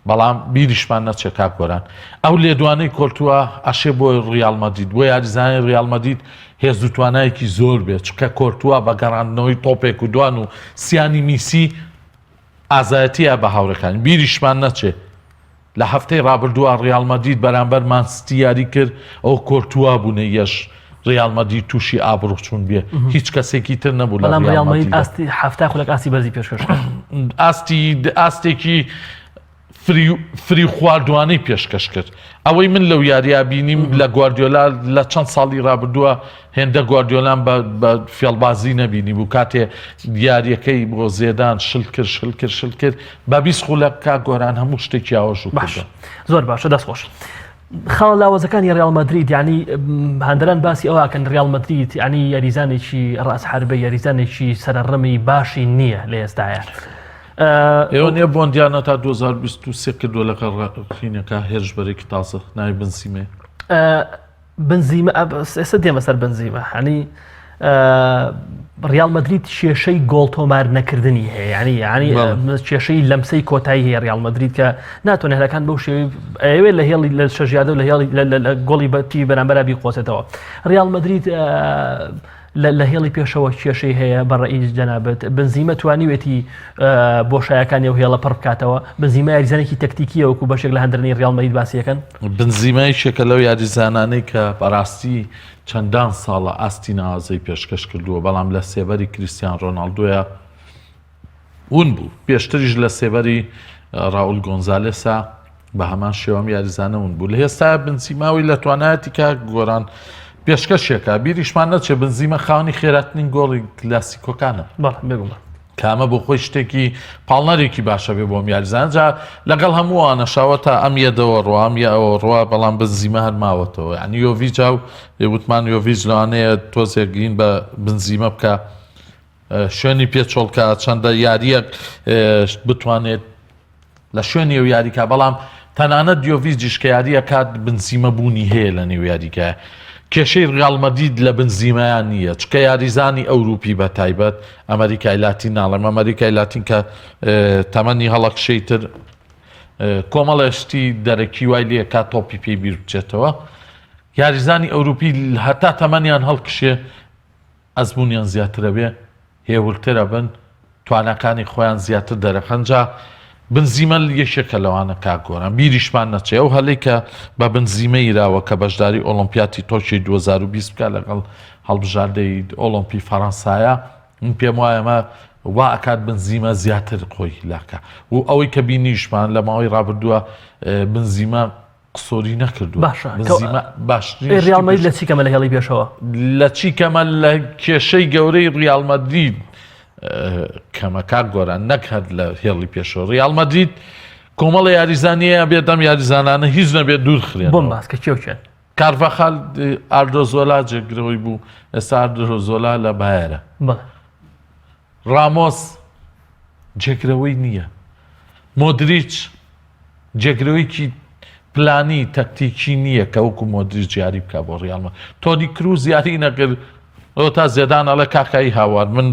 بەڵام بیریشمان نەچێت کاک گۆران ئەو لێدوانەی کۆرتوا ئەشێ بۆ ڕیاڵ مەدرید بۆ یاریزانانی ڕیاڵ مەدرید هێز و توانایەکی زۆر بێت، چونکە کۆرتوا بە گەڕاندنەوەی تۆپێک و دوان و سیانی میسی ئازایەتیە بە هاوڕێکانی، بیریشمان نەچێت لە هەفتەی رابردووە ریال مەدرید بەرامبەر مان سیتی یاری کرد، ئەوە کۆرتوا بوو نەیەش ریال مەدرید تووشی ئابڕووچوون بێ، هیچ کەسێکی تر نەبوو لە بەڵام ریال ریال مەدرید مەدریدا. ئاستی 70 خولەک ئاستی بەرزی پێشکەش کرد. ئاستی ئاستێکی فری فریوخواردوانەی پێشکەش کرد. ئەوەی من لەو یارییا بینیم لە گواردیۆلا لە چەند ساڵی رابردووە هێندە گواردیۆلام بە بە فێڵبازی نەبینیبوو کاتێ یاریەکەی بۆ زێدان شل کرد شل کرد شل کرد بە 20 خولەک کاک گۆران هەموو شتێکی ئاوەژوو باش کردن. زۆر باشە دەست خۆش. خاڵە لاوازەکانی ریال مەدرید یعنی هاندەران باسی ئەوە ئەکەن ریال مەدرید یعنی یاریزانێکی ڕاس حربە یاریزانێکی سەرڕمی باشی نییە لە ئێستاە. ئێوە نیە بۆندیانە تا 2023 کردووە لەگەڵ ڕینەکە هێرشبەرێکی تازە ناوی بنزیمێ بنزیمە ئێستا دێمە سەر بنزیمە هەنی ڕیال مەدرید کێشەی گۆڵ تۆمار نەکردنی هەیە ینی ینی کێشەی لەمسەی کۆتایی هەیە ڕیال مەدرید کە ناتوانێت هەلەکان بەو شێوەی ئەوێ لە هێڵی لە شەژیادە و لە هێڵی لە گۆڵی بەتی بەرامبەرا بیقۆزێتەوە ڕیال مەدرید لە هێڵی پێشەوە کێشەی هەیە بە ڕئیس جەنابەت بنزیمە توانیوێتی بۆشایەکانی و هێڵە پڕ بکاتەوە بنزیمە یاریزانێکی تەکتیکیە وەکو بەشێک لە هەندرنی ڕیال مەدرید باسیەکەن بنزیمە یەکێکە لەو یاریزانانەی کە بەڕاستی چەندان ساڵە ئاستی ناوازەی پێشکەش کردووە، بەڵام لە سێبەری کریستیان ڕۆناڵدۆیا ون بوو، پێشتریش لە سێبەری ڕاول گۆنزالێسا بە هەمان شێوە ئەم یاریزانە ون بوو. لە ئێستا بنزیما ئەوەی لە توانایەتی کاک گۆران پێشکەشێکە، بیریشمان نەچێ بنزیمە خاوەنی خێراترین گۆڵی کلاسیکۆکانە. بەڵێ بێگومان. کە ئەمە بۆ خۆی شتێکی پاڵنەرێکی باشە بێ بۆم یاریزان جا لەگەڵ هەمووانە شاوە تا ئەم یەدەوە ڕۆ ئەم یە ئەوە ڕوە بەڵام بنزیمە هەر ماوەتەوە یعنی یۆڤیج و وتمان یۆڤیج لەوانەیە تۆزێک گرین بە بنزیمە بکە شوێنی پێچۆڵکە چەندە یاریەک بتوانێت لە شوێنی ئەو یاریکا، بەڵام تەنانەت یۆڤیجیش کە یاری ئەکات بنزیمە بوونی هەیە لە نێو یاریگایە. کێشەی ریال مەدرید لە بنزیمەیان نییە، چونکە یاریزانی ئەوروپی بە تایبەت ئەمریکای لاتین ناڵێم ئەمریکای لاتین کە تەمەنی هەڵەکشەی تر کۆمەڵێ شتی دەرەکی وای لێکا تۆپی پێی بیر بچێتەوە. یاریزانی ئەوروپی هەتا تەمەنیان هەڵکشێ ئەزموونیان زیاترە بێ هێورتر ئەبن تواناکانی خۆیان زیاتر دەرەخەن جا بنزیمە یەکێکە لەوانە کاک گۆران بیریشمان نەچێ ئەو هەلەی کە بە بنزیمە یراوە کە بەشداری ئۆڵۆمپیاتی تۆکیۆی 2020 بکە لەگەڵ هەڵبژاردەی ئۆڵۆمپی فەڕەنسایە من پێم وایە ئەمە وا ئەکات بنزیمە زیاتر خۆی هیلاکە و ئەوەی کە بینیشمان لە ماوەی ڕابردووە بنزیمە قسوری نەکردووە باشە بنزیمە باشترین شتی ریال مەدرید لە چی کەمە لە هێڵی پێشەوە؟ لە چی کەمە لە کێشەی گەورەی ریال مەدرید کەمە کاک گۆران نەک هەر لە هێڵی پێشەوە ریال مەدرید کۆمەڵە یاریزانیە بێت ئەم یاریزانانە هیچ نەبێت دوور خرێن بۆم باس کە کێ و کێن کارڤاخال ئاردۆزۆلا جێگرەوەی بوو ئێستا ئاردۆزۆلا لە بایەرە بەڵێ ڕامۆس جێگرەوەی نییە مۆدریچ جێگرەوەیەکی پلانی تەکتیکی نییە کە وەکو مۆدریچ یاری بکا بۆ ڕیاڵ مەدرید. تۆنی کروز یاری نەکرد ئەوە تا زێدان ئەڵێ کاکایی هاوار من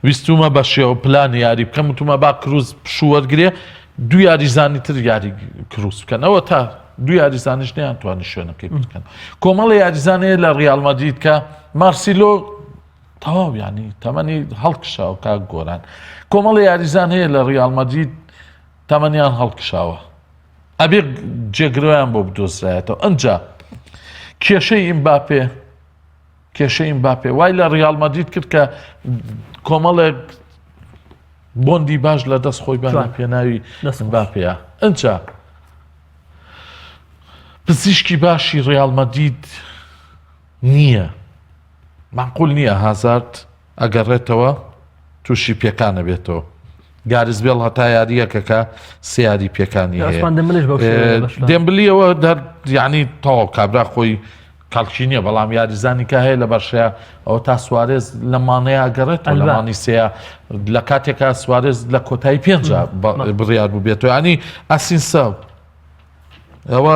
ویستومە بە شێوە پلان یاری بکەم وتومە با کروز پشوو وەرگێ دوو یاریزانی تر یاری کروز بکەن ئەوە تا دوو یاریزانیش نیان توانی شوێنەکەی بکەن کۆمەڵە یاریزانەیە لە ڕیاڵ مەدرید کە مارسیلۆ تەواو ینی تەمەنی هەڵکشاوە کاک گۆران کۆمەڵە یاریزان هەیە لە ڕیاڵ مەدرید تەمەنیان هەڵکشاوە ئەبێ جێگرەوەیان بۆ بدۆزرایەتەوە ئەجا کێشەی ئیمباپێ کێشەی ئیمباپێ وای لە ڕیاڵ مەدرید کرد کە کۆمەڵێک بۆندی باش لە دەست خۆی بان پێناوی ئیمباپێە ئەجا پزیشکی باشی ڕیاڵ مەدرید نییە مەعقول نییە هازارد ئەگەڕێتەوە تووشی پێکان ئەبێتەوە گارس بێڵ هەتا یاریەکەکە سێ یاری پێکانی هەیە دێمبلیەوە دەر یعنی تەواو کابرا خۆی کەڵکی نییە بەڵام یاریزانی کە هەیە لە بەرشەیە ئەوە تا سوارێز لە مانەیە گەڕێتەوە لە مانی سەیە لە کاتێکا سوارێز لە کۆتایی پێنج بڕیار بوو بێتەوە ینی ئەسینسە ئەوە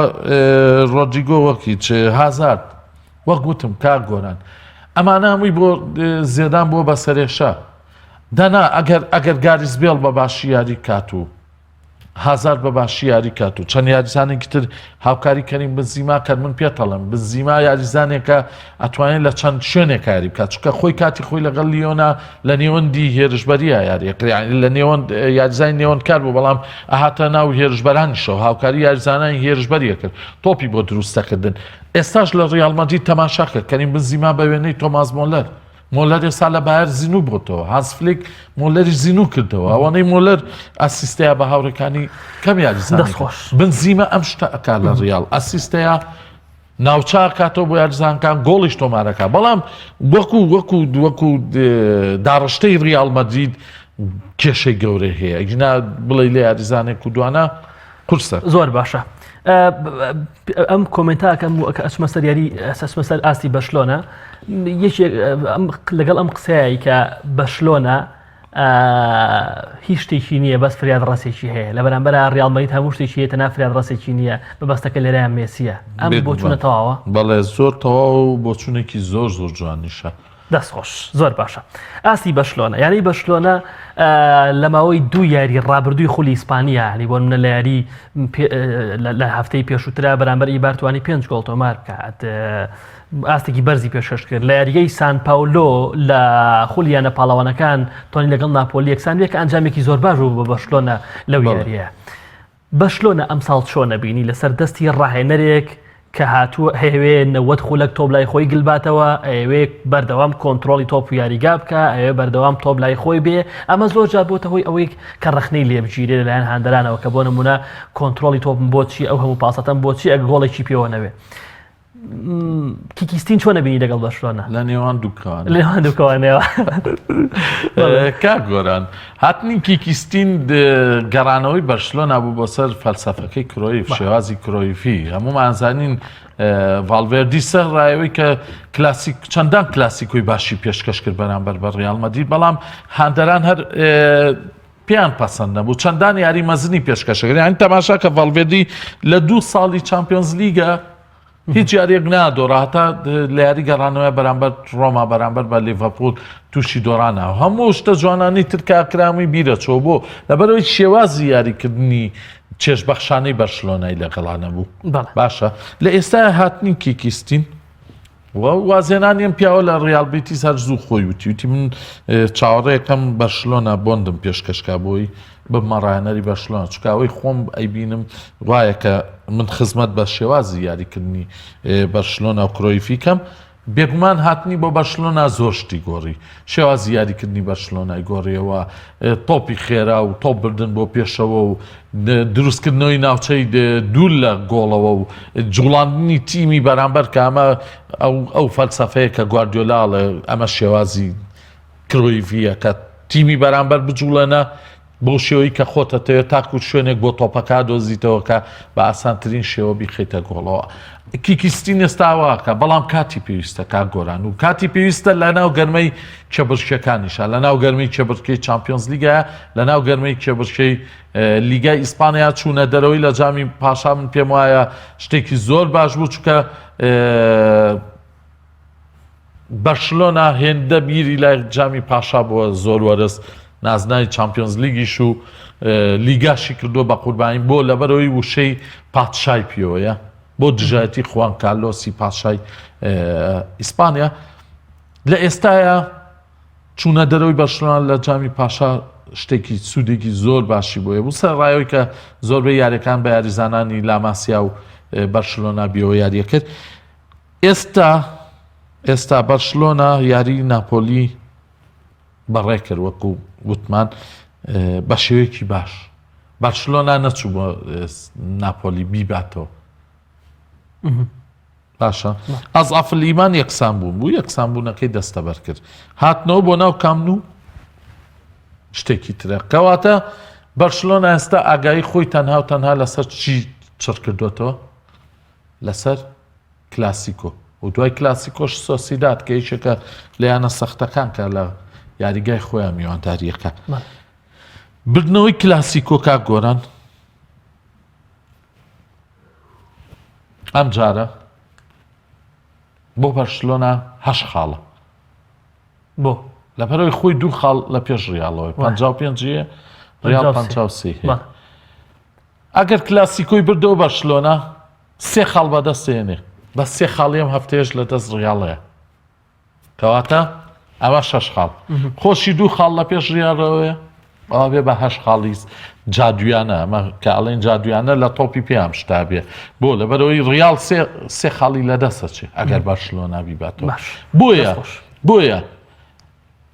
ڕۆدریگۆ وەکی چ هازارد وەک وتم کاک گۆران ئەمانە هەمووی بۆ زێدان بووە بە سەرێشە دەنا ئەگەر ئەگەر گاریس بێڵ بە باشی یاری کات و هازار بە باشی یاری کات و چەند یاریزانێکی تر هاوکاری کەریم بنزیما کەن من پێتەڵم بنزیما یاریزانێکە ئەتوانێت لە چەند شوێنێک کاری بکات چونکە خۆی کاتی خۆی لەگەڵ لیۆنا لە نێوەندی هێرشبەریە یاریەکە لە نێوەند یاریزانی نێوەند کار بوو بەڵام ئەهاتە ناو هێرشبەرانیشەوە هاوکاری یاریزانانی هێرشبەریە کرد تۆپی بۆ دروستەکردن ئێستاش لە ڕیاڵ مەدرید تەماشا کرد کەریم بنزیما بە وێنەی تۆماس مۆلەر مۆلەر ئێستا لە بایەر زینوو بۆتەوە هانس فلیک مۆلەری زینوو کردەوە ئەوانەی مۆلەر ئەسیستەیە بە هاوڕێکانی کەم یاریزان دەستخۆش. بنزیمە ئەم شتە ئەکا لە ڕیاڵ ئەسیستەیە ناوچە ئەکاتەوە بۆ یاریزانەکان گۆڵیش تۆمارەکە بەڵام وەکو وەکو وەکو داڕشتەی ڕیاڵ مەدرید کێشەی گەورەی هەیە ئەگینا بڵێ لە یاریزانێک و دوانە قورسە. زۆر باشە. ئەم comment ەکەم و ئەچمە سەر یاری ئەچمە سەر ئاستی بەشلۆنە یەکێک لەگەڵ ئەم قسەیە کە بەشلۆنە هیچ شتێکی نییە بەس فریاد ڕەسێکی هەیە لە بەرامبەر ڕیاڵ مەدرید هەموو شتێکی هەیە تەنها فریاد ڕەسێکی نییە مەبەستەکە لێرەیان مێسیە ئەم بۆچوونە تەواوە؟ بەڵێ زۆر تەواو و بۆچوونێکی زۆر زۆر جوانیشە. دەست خۆش زۆر باشە ئاستی بەشلۆنە یانەی بەشلۆنە لە ماوەی دوو یاری ڕابردووی خولی ئیسپانیا ینی بۆ منە لە یاری لە هەفتەی پێشووترا بەرامبەر ئیبار توانی پێنج گۆڵ تۆمار بکات ئاستێکی بەرزی پێشکەش کرد لە یاریگەی سان پاولۆ لە خولی یانە پاڵەوانەکان توانی لەگەڵ ناپۆلی یەکسان بێت کە ئەنجامێکی زۆر باش بوو بە بەرشلۆنە لەو یاریە. بەرشلۆنە ئەمساڵ چۆنە بینی لەسەر دەستی ڕاهێنەرێک کە هاتووە ئەیەوێ 90 خولەک تۆپ لای خۆی گلباتەوە ئەیەوێ بەردەوام کۆنترۆڵی تۆپ و یاریگا بکە ئەوێ بەردەوام تۆپ لای خۆی بێ ئەمە زۆر جار بۆتە هۆی ئەوەی کە ڕەخنەی لێ بگیرێ لەلایەن هاندەرانەوە کە بۆ نمونە کۆنترۆڵی تۆپم بۆچی ئەو هەموو پاسەتەم بۆچی ئەگە گۆڵێکی پێوە نەوێ کیکی ستین چۆنە بینی لەگەڵ بەرشلۆنە؟ لە نێوان دووکەوان لە نێوان دووکەوانەوە کاک گۆران هاتنی کیکی ستین گەڕانەوەی بەرشلۆنا بوو بۆ سەر فەلسەفەکەی کرۆیف شێوازی کرۆیفی هەمومان زانین ڤالڤێردی سەر ڕایەوەی کە کلاسیک چەندان کلاسیکۆی باشی پێشکەش کرد بەرامبەر بە ڕیال مەدرید بەڵام هاندەران هەر پێیان پەسەند نەبوو چەندان یاری مەزنی پێشکەشەکرد یانی تەماشا کە ڤالڤێردی لە دوو ساڵی چامپیۆنز لیگە هیچ یاریەک نادۆڕا هەتا لە یاری گەڕانەوە بەرامبەر ڕۆما بەرامبەر بە لیڤەرپول تووشی دۆڕانە هەموو شتە جوانانی ترکاکرامی بیرەچۆ بۆ لەبەرەوەی شێوازی یاریکردنی چێژبەخشانەی بەرشلۆنای لەگەڵانە بوو باشە لە ئێستا هاتنی کیکی ستین و وازهێنانی ئەم پیاوە لە ڕیال بیتیس هەر زوو خۆی وتی وتی من چاوەڕێکەم بەرشلۆنە بۆندم پێشکەشکا بۆی ببمە ڕایەنەری بەرشلۆنە چونکە ئەوەی خۆم ئەیبینم وایە کە من خزمەت بە شێوازی یاریکردنی بەرشلۆنە و کرۆیفی کەم بێگومان هاتنی بۆ بەرشلۆنا زۆر شتی گۆڕی شێوازی یاریکردنی بەرشلۆنای گۆڕیەوە تۆپی خێرا و تۆپ بردن بۆ پێشەوە و دروستکردنەوەی ناوچەی دوور لە گۆڵەوە و جوڵاندنی تیمی بەرامبەر کە ئەمە ئەو ئەو فەلسەفەیە کە گواردیۆلا ئەڵێ ئەمە شێوازی کرۆیڤیە کە تیمی بەرامبەر بجوڵێنە بەو شێوەی کە خۆتەتەوێت تاکو شوێنێک بۆ تۆپەکە دۆزیتەوە کە بە ئاسانترین شێوە بیخەیتە گۆڵەوە. کیکی ستین ئێستا واکە بەڵام کاتی پێویستە کاک گۆران و کاتی پێویستە لە ناو گەرمەی کێبڕکێکانیشە لە ناو گەرمەی کێبڕکێی چامپیۆنز لیگایە لە ناو گەرمەی کێبڕکێی لیگای ئیسپانیا چوونە دەرەوەی لە جامی پاشا من پێم وایە شتێکی زۆر باش بوو چونکە بەرشلۆنا هێندە بیری لای جامی پاشا بووە زۆر وەرز نازناوی چامپیۆنز لیگیش و لیگاشی کردووە بە قوربانی بۆ لەبەرەوەی وشەی پادشای پێوەیە بۆ دژایەتی خوان کارلۆسی پادشای ئیسپانیا لە ئێستاە چوونە دەرەوەی بەرشلۆنا لە جامی پاشا شتێکی سوودێکی زۆر باشی بۆیە بوو سەرڕایەوەی کە زۆربەی یاریەکان بە یاریزانانی لاماسیا و بەرشلۆنا بیەوە یاریە کرد ئێستا ئێستا بەرشلۆنە یاری ناپۆلی بەڕێ کرد وەکو وتمان بە شێوەیەکی باش بەرشلۆنا نەچوو بۆ ناپۆلی بیباتەوە باشە ئەزعەف ئیمان یەکسان بوون بوو یەکسان بوونەکەی دەستەبەر کرد هاتنەوە بۆ ناو کامن و شتێکی ترە کەواتە بەرشلۆنە ئێستا ئاگایی خۆی تەنها و تەنها لەسەر چی چڕ کردوێتەوە لەسەر کلاسیکۆ و دوای کلاسیکۆش سۆسیداد کە یەکێکە لە یانە سەختەکان کە لە یاریگای خۆیان میوانداریەکە بردنەوەی کلاسیکۆ کاک گۆران ئەم جارە بۆ بەرشلۆنا هەش خاڵە بۆ لەبەرەوەی خۆی دوو خاڵ لە پێش ڕیاڵەوەی 55 ڕیاڵ 53 هەیە ئەگەر کلاسیکۆی بردەوە بەرشلۆنە سێ خاڵ بەدەست هێنێ بە سێ خاڵی ئەم هەفتەیەش لە دەست ڕیاڵەیە کەواتە ئەوە شەش خاڵ خۆشی دوو خاڵ لە پێش ڕیاڵەوەیە ئەوە بێ بە هەش خاڵی جادویانە ئەمە کە ئەڵێن جادویانە لە تۆپی پێیان شتا بێ بۆ لەبەرەوەی ڕیاڵ سێ سێ خاڵی لە دەستەچێ ئەگەر بەرشلۆنا بیباتەوە بۆیە بۆیە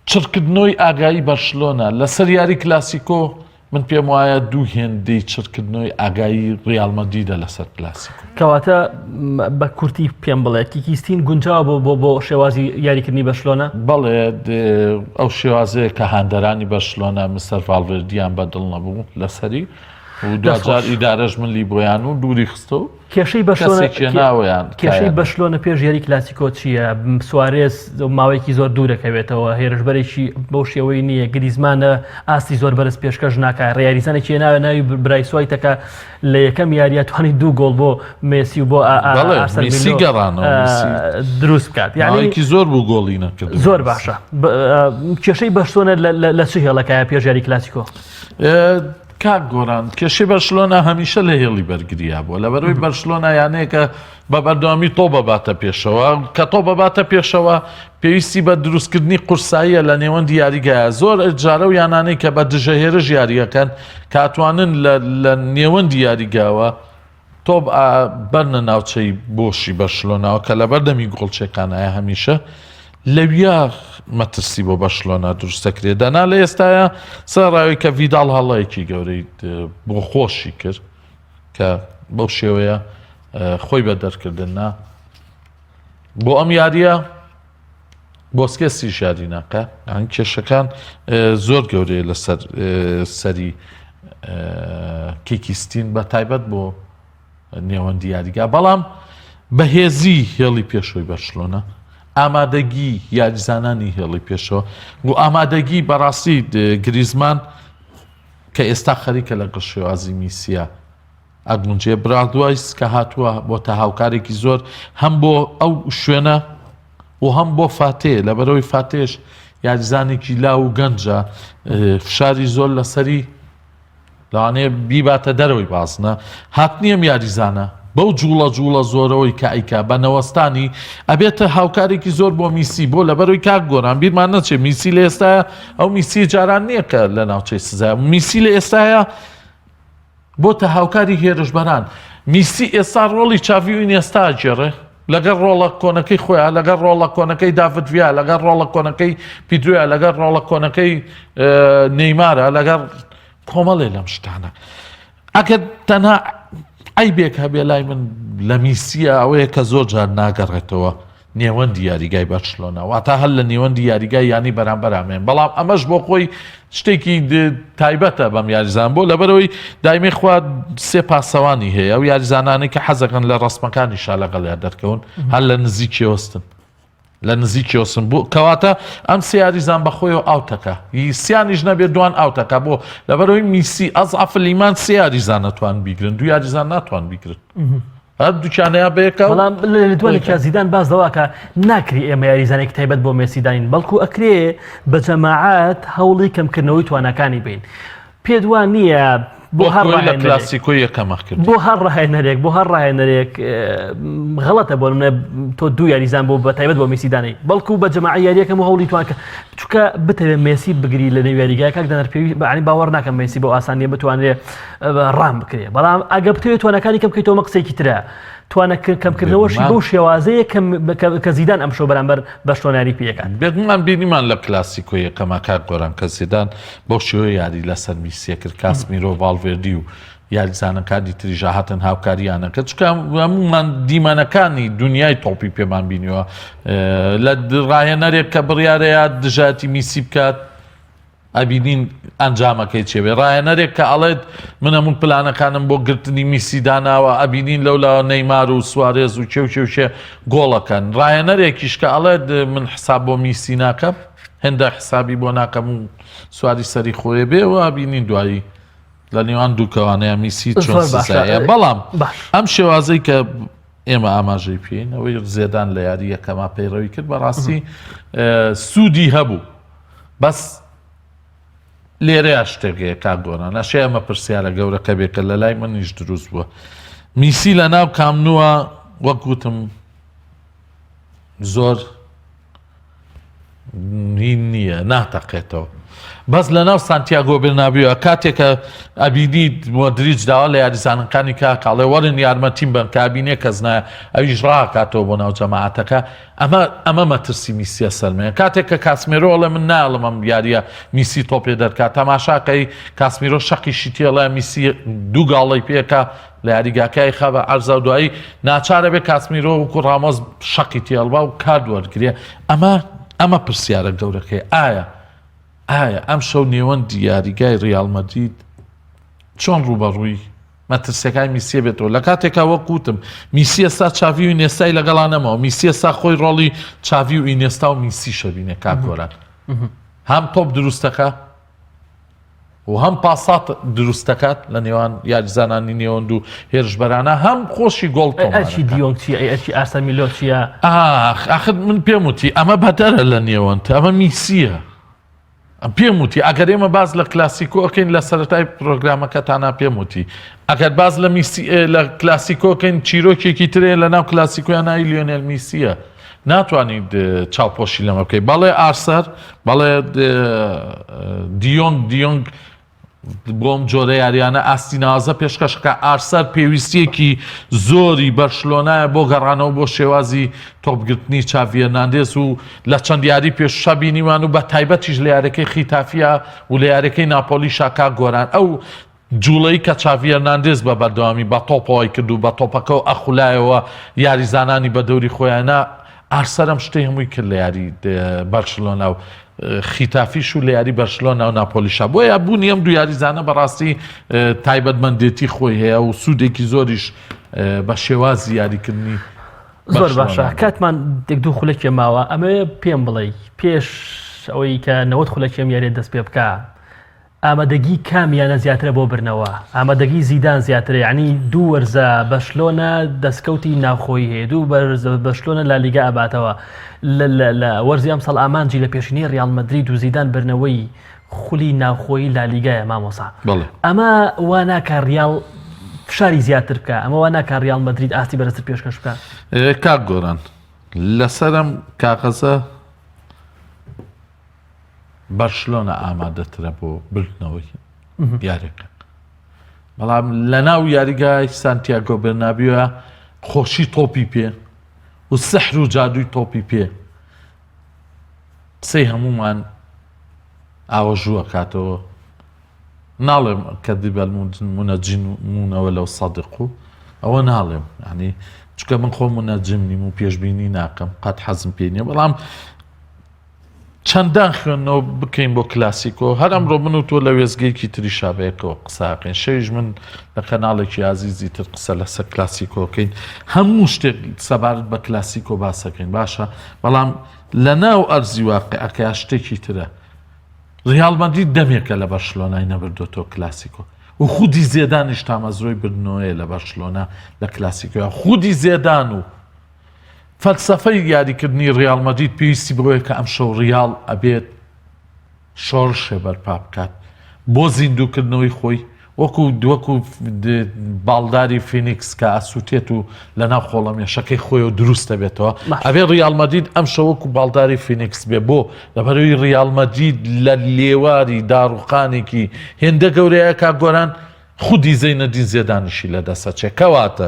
چڕکردنەوەی ئاگایی بەرشلۆنە لەسەر یاری کلاسیکۆ من پێم وایە دوو هێندەی چڕکردنەوەی ئاگایی ڕیال مەدریدە لەسەر کلاسیکۆ. کەواتە بە کورتی پێم بڵێ کیکی ستین گونجاوە بۆ بۆ بۆ شێوازی یاریکردنی بەرشلۆنە؟ بەڵێ ئەو شێوازەیە کە هاندەرانی بەرشلۆنە مستەر ڤالڤێردیان بەدڵ نەبوو لەسەری. و دواجار ئیدارەش ملی بۆیان و دووری خستە و کێشەی بەرشلۆنە ناویان کێشەی بەرشلۆنە پێش یاری کلاسیکۆ چییە؟ سوارێز ماوەیەکی زۆر دوورەکەوێتەوە هێرشبەرێکی بەو شێوەی نییە گریزمانە ئاستی زۆر بەرز پێشکەش ناکات ڕیاریزانێکی ناوە ناوی برایسوایتەکە لە یەکەم یاریە توانی دوو گۆڵ بۆ مێسی و بۆ دروست بکات یانێکی زۆر بوو گۆڵی نەکرد زۆر باشە کێشەی بەرشلۆنە لە چ هێڵەکە پێش یاری کلاسیکۆ؟ کاک گۆران کێشەی بەرشلۆنە هەمیشە لە هێڵی بەرگریا بووە لەبەرەوەی بەرشلۆنە یانەیەکە بە بەردەوامی تۆ بەباتە پێشەوە کە تۆ بەباتە پێشەوە پێویستی بە دروستکردنی قورساییە لە نێوەندی یاریگایە زۆر جارە و یانانەی کە بە دژە هێرش یاریەکەن کاتوانن لە نێوەندی یاریگاوە تۆپ بەرنە ناوچەی بۆشی بەرشلۆناوە کە لەبەردەمی گۆڵچێکانایە هەمیشە لەویا مەترسی بۆ بەرشلۆنا دروست دەکرێت دەنا لە ئێستاە سەرڕاوی کە ڤیداڵ هەڵەیەکی گەورەی بۆ خۆشی کرد کە بەو شێوەیە خۆی بە دەرکردن نا بۆ ئەم یاریە بۆسکێسیش یاری ناکا یانی کێشەکان زۆر گەورەیە لەسەر سەری کیکیستین بە تایبەت بۆ نێوەندی یاریگا بەڵام بەهێزی هێڵی پێشەوەی بەرشلۆنە ئامادەگی یاریزانانی هێڵی پێشەوە و ئامادەگی بەڕاستی گریزمان کە ئێستا خەریکە لەگەڵ شێوازی میسیە ئەگونجێ برادوایس کە هاتووە بۆتە هاوکارێکی زۆر هەم بۆ ئەو شوێنە و هەم بۆ فاتێ لەبەرەوەی فاتێش یاریزانێکی لاو و گەنجە فشاری زۆر لەسەری لەوانەیە بیباتە دەرەوەی بازنە هاتنی ئەم یاریزانە بەو جوڵە جوڵە زۆرەوەی کە ئەیکا بە نەوەستانی ئەبێتە هاوکارێکی زۆر بۆ میسی بۆ لەبەرەوەی کاک گۆران بیرمان نەچێ میسی لە ئێستاە ئەو میسی جاران نییە کە لە ناوچەی سزا میسی لە ئێستاە بۆتە هاوکاری هێرشبەران. میسی ئێستا ڕۆڵی چاڤی و ئینێستا ئەگێڕێ، لەگەڵ ڕۆڵە کۆنەکەی خۆیان، لەگەڵ ڕۆڵە کۆنەکەی داڤد ڤیا، لەگەڵ ڕۆڵە کۆنەکەی پیدرۆیا، لەگەڵ ڕۆڵە کۆنەکەی نەیمارە، لەگەڵ کۆمەڵێ لەم شتانە. ئەگەر تەنها عەیبێک هەبێ لای من لە میسیە ئەوەیە کە زۆر جار ناگەڕێتەوە نێوەندی یاریگای بەرشلۆنە واتا هەر لە نێوەندی یاریگای یانەی بەرامبەر ئامێن بەڵام ئەمەش بۆ خۆی شتێکی تایبەتە بەم یاریزان بۆ لەبەرەوەی دایمەی خوا سێ پاسەوانی هەیە ئەو یاریزانانەی کە حەزەکەن لە ڕسمەکانی شا لەگەڵیا دەرکەون هەر لە نزیکیۆستن لە نزیکیۆسن بۆ کەواتە ئەم سێ یاریزان بەخۆیەوە ئاوتەکە سیانیش نەبێت دوان ئاوتەکە بۆ لەبەرەوەی میسی ئەزعف لیمان سێ یاریزان نەتوان بیگرن دوو یاریزان ناتوان بیگرن هەردووکیانەیان بەیەکەوە. بەڵام لە لێدوانێکیا زیدان باس لەوە کە ناکری ئێمە یاریزانێکی تایبەت بۆ مێسی دانین بەڵکو ئەکرێ بە جەماعەت هەوڵی کەمکردنەوەی تواناکانی بین پێت وا نییە بۆ هەر وەک خۆی لە ڕاهێنەرێک کلاسیکۆی یەکەمە کرد. بۆ هەر ڕاهێنەرێک بۆ هەر ڕاهێنەرێک غەڵەتە بۆ نمونە تۆ دوو یاریزان بۆ بە تایبەت بۆ مێسی دانەی بەڵکو بە جەماعی یاریەکەم و هەوڵی توان کە چونکە بتەوێت مێسی بگری لە نێو یاریگای کاک دانەر پێویست بەعنی باوەڕ ناکەم مێسی بۆ ئاسانیە بتوانێت ڕام بکرێ بەڵام ئەگە بتەوێت توانەکانی کەم بکەیتەوە قسەیەکی ترە توانە کەمکردنەوەشی بەو شێوازەیە کە زیدان ئەمشەو بەرامبەر بەرشلۆنە یاری پێکات. بێگومان بینیمان لە کلاسیکۆ یەکەما کاک گۆران کە زیدان بەو شێوەیە یاری لەسەر میسیە کرد کاسمیرۆ ڤاڵڤێردی و یاریزانەکانی تریش هاتن هاوکاریانە کرد چونکە هەموومان دیمەنەکانی دنیای تۆپی پێمان بینیوە لە ڕاهێنەرێک کە بڕیارەیە دژایەتی میسی بکات ئەبینین ئەنجامەکەی چێ بێ. ڕاهێنەرێک کە ئەڵێت من هەموو پلانەکانم بۆ گرتنی میسی داناوە، ئەبینین لەولاوە نەیمار و سوارێز و کێ و کێ و کێ گۆڵەکەن. ڕاهێنەرێکیش کە ئەڵێت من حساب بۆ میسی ناکەم، هێندە حسابی بۆ ناکەم و سواری سەری خۆی بێ و ئەبینین دوایی لە نێوان دوو کەوانەیە میسی چۆن زۆر باشە. سزایە. بەڵام باش. ئەم شێوازەی کە ئێمە ئاماژەی پێین ئەوەی زێدان لە یاری یەکەما پەیڕەوی کرد بەڕاستی سوودی هەبوو. بەس لێرەیا شتێک هەیە کاک گۆران ئەشێ ئەمە پرسیارە گەورەکە بێ کە لە لای منیش دروست بووە میسی لە ناو کامنووە وەک وتم زۆر هین نییە ناتەقێتەوە بەس لە ناو سانتیاگۆ برنابیوە کاتێکە ئەبینی مۆدریچ داوا لە یاریزانەکانی کاکاڵێ وەرن یارمەتیم بن کابینێ کەس نایە ئەویش ڕاکاتەوە بۆ ناو جەماعەتەکە ئەمە ئەمە مەترسی میسیە سەرمەیە کاتێک کە کاسمێرۆ ئەڵێ من نایەڵم ئەم یاریە میسی تۆپێ دەرکا تەماشاکەی کاسمیرۆ شەقیشی تێڵە میسی دوو گاڵی پێکا لە یاریگاکای خا بە عەرزا و دوایی ناچارە بێ کاسمیرۆ وەکو ڕامۆس شەقی تێڵبا و کارد وەرگێ ئەمە ئەمە پرسیارە گەورەکەی ئایا ئایا ئەم شەو نێوەندی یاریگای ڕیال مەدرید. چۆن ڕووبەڕووی مەترسیەکانی میسیە بێتەوە لە کاتێکا وەک وتم میسی ئێستا چاڤی و ئینێستای لەگەڵا نەماوە میسی ئێستا خۆی ڕۆڵی چاڤی و ئینێستا و میسی شەبینێ کاک گۆران هەم تۆپ دروستەکە و هەم پاسات دروست دەکات لە نێوان یاریزانانی نێوەند و هێرشبەرانە هەم خۆشی گۆڵ ئەرکی دیۆنگ چیە ئەی ئەرکی ئارسەر میلۆ چیە ئاخ ئاخر من پێم وتی ئەمە بەدەرە لە نێوەند ئەمە میسیە پێم وتی ئەگەر ئێمە باس لە کلاسیکۆ ئەکەین لە سەرەتای پرۆگرامەکەتانا پێم وتی ئەگەر باس لە میسی لە کلاسیکۆکەین چیرۆکێکی ترێ لە ناو کلاسیکۆیان ناوی لیۆنێل میسیە ناتوانیت چاوپۆشی لەمە بکەیت بەڵێ ئارسەر بەڵێ دیۆنگ دیۆنگ بۆم جۆرە یاریانە ئاستی نازە پێشکەشکە ئارسەر پێویستیەکی زۆری بەرشلۆنایە بۆ گەڕانەوە بۆ شێوازی تۆپگرتنی چاڤی هێرناندێز و لە چەند یاری پێشوشا بینیمان و بە تایبەتیش لە یاریەکەی خیتافیا و لە یاریەکەی ناپۆلیشا کاک گۆران ئەو جوڵەی کە چاڤی هێرناندێز بە بەردەوامی بە تۆپەوەی کرد و بە تۆپەکەوە ئەخولایەوە یاریزانانی بە دەوری خۆیانە ئارسەر ئەم شتەی هەمووی کرد لە یاری بەرشلۆنا و خیتافیش و لە یاری بەرشلۆنا و ناپۆلیشا بۆیە بوونی ئەم دوو یاریزانە بەڕاستی تایبەتمەندێتی خۆی هەیە و سوودێکی زۆریش بە شێوازی یاریکردنی زۆر باشە کاتمان یەک دوو خولەکێ ماوە ئەمەوێ پێم بڵێ پێش ئەوەی کە 90 خولەکێم یاریە دەست پێ بکە ئامادەگی کام یانە زیاترە بۆ برنەوە ئامادەگی زیدان زیاترە یعنی دوو وەرزە بەشلۆنە دەستکەوتی ناوخۆی هەیە دوو بەرزە بەشلۆنە لالیگا ئەباتەوە لە وەرزی ئەم ساڵ ئامانجی لە پێشینەی ریال مەدرید و زیدان برنەوەی خولی ناوخۆیی لالیگایە مامۆسا ئەمە وا ناکا ریال فشاری زیاتر بکە ئەمە وا ناکا ریال مەدرید ئاستی بەرزتر پێشکەش بکە کاک گۆران لەسەرم کاغەزە بەرشلۆنە ئامادەترە بۆ بردنەوەی یاریەکە بەڵام لە ناو یاریگای سانتیاگۆ بەرنابیوە خۆشی تۆپی پێ و سەحر و جادووی تۆپی پێ قسەی هەموومان ئاوەژوو ئەکاتەوە ناڵێم کەدیب المنجمونەوە لەو صدق و ئەوە ناڵێم ینی چکە من خۆم منەجم نیم و پێشبینی ناکەم قەت حەزم پێ نییە بەڵام چەندان خوێندنەوە بکەین بۆ کلاسیکۆ هەر ئەمڕۆ من و تۆ لە وێزگەیەکی تری شابەیەکەوە قساقین شەویش من لە کەناڵێکی ئازیزی تر قسە لەسەر کلاسیکۆکەین هەموو شتێک سەبارەت بە کلاسیکۆ باسەکەین باشە بەڵام لە ناو ئەرزی واقعەکەیا شتێکی ترە. ریال مەدرید دەمێکە لە بەرشلۆنای نەبردۆتەوە کلاسیکۆ و خودی زێدانیش تامەزرۆی بردنەوەیە لە بەرشلۆنا لە کلاسیکۆیا خودی زێدان و فەلسەفەی یاریکردنی ریال مەدرید پێویستی بەوەیە کە ئەمشەو ریال ئەبێت شۆڕشێ بەرپا بکات بۆ زیندووکردنەوەی خۆی وەکو وەکو باڵداری فینیکس کە ئەسووتێت و لە ناو خۆڵەمێشەکەی خۆیەوە دروست دەبێتەوە ئەبێ ڕیال مەدرید ئەمشەو وەکو باڵداری فینیکس بێ بۆ لەبەرەوەی ڕیال مەدرید لە لێواری داڕوخانێکی هێندە گەورەیە کاک گۆران خودی زەینەدین زێدانیشی لە دەست ئەچێ کەواتە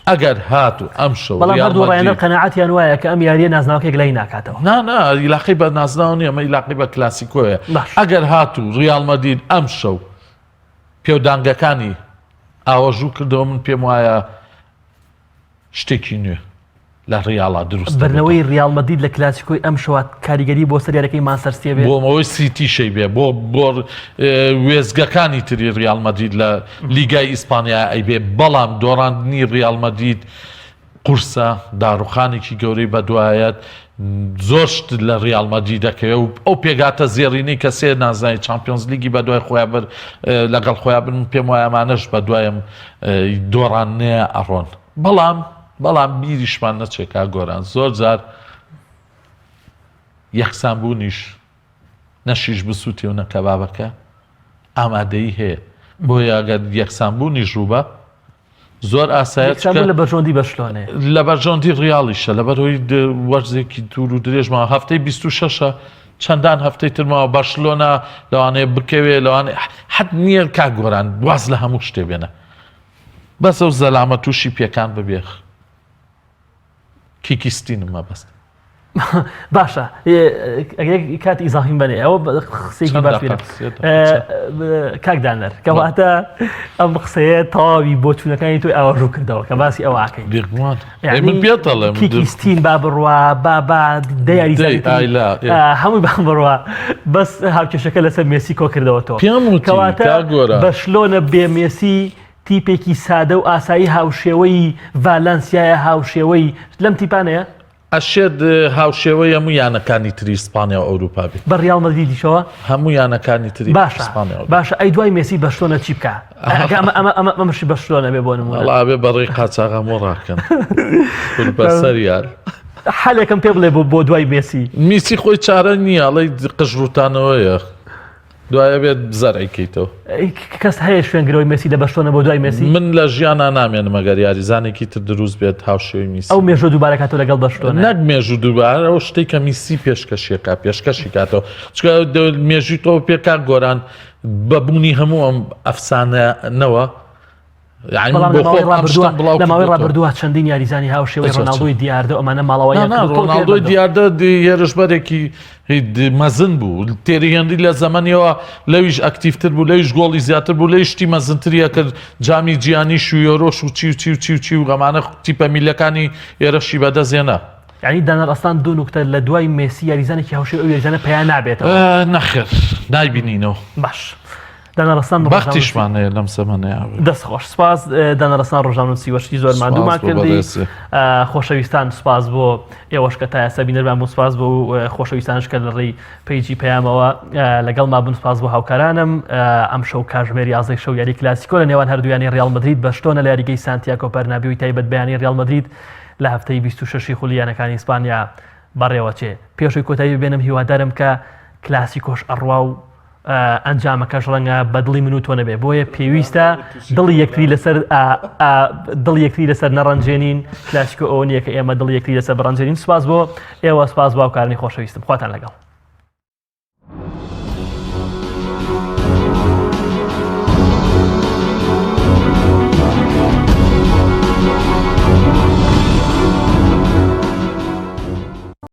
ئەگەر هاتوو ئەمشەو بەڵام هەردوو ڕایەنەر قەناعەتیان وایە کە ئەم یارییە نازناوەکە یەکلایی ناکاتەوە. نا نا ئیلاقەی بە نازناو نییە ئەمە ئیلاقەی بە کلاسیکۆیە ئەگەر هاتوو ڕیال مەدرید ئەمشەو پێودانگەکانی ئاوەژوو کردەوە من پێم وایە شتێکی نوێ لە ڕیاڵا دروست بردنەوەی ریال مەدرید لە کلاسیکۆی ئەمشەوە کاریگەری بۆ سەر یاریەکەی مانچستەر سیتی بێ بۆ ئەوەی سیتی شەی بێ بۆ بۆ وێزگەکانی تری ریال مەدرید لە لیگای ئیسپانیا ئەیبێ بەڵام دۆڕاندنی ریال مەدرید قورسە داڕوخانێکی گەورەی بەدوایەت زۆر شت لە ریال مەدرید دەکەوێ و ئەو پێگاتە زێڕینەی کە سێ نازناوی چامپیۆنز لیگی بەدوای خۆیان بر لەگەڵ خۆیان بن پێم وایە ئەمانەش بەدوایم دۆڕاندنەیە ئەڕۆن بەڵام بەڵام بیریشمان نەچێ کاک گۆران زۆر جار یەکسان بوونیش نەشیش بسووتێ و نە کەبابەکە ئامادەیی هەیە بۆیە ئەگەر یەکسان بوونیش ڕووبە زۆر ئاسایە چونکە لە بەرژەوەندی بەرشلۆنەیە لە بەرژەوەندی ڕیاڵیشە لەبەرەوەی وەرزێکی دوور و درێژ ماوە هەفتەی 26ە چەندان هەفتەی تر ماوە بەرشلۆنە لەوانەیە بکەوێ لەوانەیە حەت نییە کاک گۆران واز لە هەموو شتێ بێنە بەس ئەو زەلامە تووشی پێکان ببێ کیکیستینم مەبەست. باشە کات ئیزافیم بەێ ئەوە قسەیەکی باش کاک دانەر کەواتە ئەم قسەیە تەواوی بۆچوونەکانی تۆی ئاواژوو کردەوە کە باسی ئەوواکەی من پێتەڵێم کیستین با بڕوا با با دەیاری هەمووی بام بڕوا بەس هاوکێشەکە لەسەر مێسی کۆ کردەوە تۆ پێم کەواتە بەشلۆنە بێ مێسی تیپێکی سادە و ئاسایی هاوشێوەی ڤالانسیایە هاوشێوەی لەم تیپانەیە ئەشێت هاوشێوەی هەموو یانەکانی تری ئیسپانیا و ئەوروپا بێت. بە ڕیاڵ مەدریدیشەوە؟ هەموو یانەکانی تری باشە ئیسپانیا و ئەوروپا. باشە ئەی دوای مێسی بەرشلۆنە چی بکا؟ ئەگە ئەمە ئەمە ئەمە ئەمەشی بەرشلۆنە بێ بۆ نموونە. وەڵا ئەبێ بە ڕێی قاچاغ هەموو ڕاکەن. قوربەسەر یار. حەلێکم پێ بڵێ بۆ بۆ دوای مێسی. میسی خۆی چارە نییە ئەڵێی قژ ڕووتانەوەیە. دوای ئەبێت زەرعی کەیتەوە. کەس هەیە شوێنگرەوەی مێسی لە بەرشلۆنە بۆ دوای مێسی؟ من لە ژیانا نامێنم ئەگەر یاریزانێکی تر دروست بێت هاوشێوەی میسی. ئەو مێژوو دووبارە کاتەوە لەگەڵ بەرشلۆنە. نەک مێژوو دووبارە ئەو شتەی کە میسی پێشکەشیەکا پێشکەشی کاتەوە چونکە مێژووی تۆ پێ کاک گۆران بە بوونی هەموو ئەم ئەفسانەوە بەڵام لە ماوەی ڕابردووە لە ماوەی ڕابردووە چەندین یاریزانی هاوشێوەی ڕۆناڵدۆی دیاردە ئەمانە ماڵەوەیان ڕۆناڵدۆی دیاردە هێرشبەرێکی مەزن بوو تێری هێنری لە زەمەنیەوە لەویش ئەکتیفتر بوو لەویش گۆڵی زیاتر بوو لەویش شتی مەزنتریە کرد جامی جیهانیش و یۆرۆش و چی و چی و چی و چی و ئەمانە تیپە میلەکانی ئێرەشی بەدەستێنا. یعنی دانەر ئەسلان دوو نوکتە لە دوای مێسی یاریزانێکی هاوشێوەی ئەو یاریزانە پەیا نابێتەوە. نەخێر نایبینینەوە. باش. دانا ڕەسان بەختیشمان هەیە لەم زەمەنەیا. دەست خۆش سپاس دانا ڕەسان ڕۆژنامەنووسی وەشتی زۆر ماندوومان کردی خۆشەویستان سپاس بۆ ئێوەش کە تا ئێستا بینەرمان بوون سپاس بۆ خۆشەویستانش کە لە ڕێی page ی پەیامەوە لەگەڵ ما بوون سپاس بۆ هاوکارانم ئەم شەو کاژمێر 11 شەو یاری کلاسیکۆ لە نێوان هەردوویانی ڕیاڵ مەدرید بەرشلۆنە لە یاریگەی سانتیاگۆ بەرنابیوی تایبەت بەیانی ڕیاڵ مەدرید لە هەفتەی 26 خولی یانەکانی ئیسپانیا بەڕێوەچێ پێشوی کۆتایی ببێنم هیوادارم کە کلاسیکۆش ئەڕوا و ئەنجامەکەش ڕەنگە بە دڵی من و تۆ نەبێ بۆیە پێویستە دڵی یەکتری لەسەر دڵ یەکتری لەسەر نەڕەنجێنین کلاسیکۆ ئەوە نییە کە ئێمە دڵ یەکتری لەسەر بڕەنجێنین سپاس بۆ ئێوە سپاس باوکارانی خۆشەویستم خواتان لەگەڵ.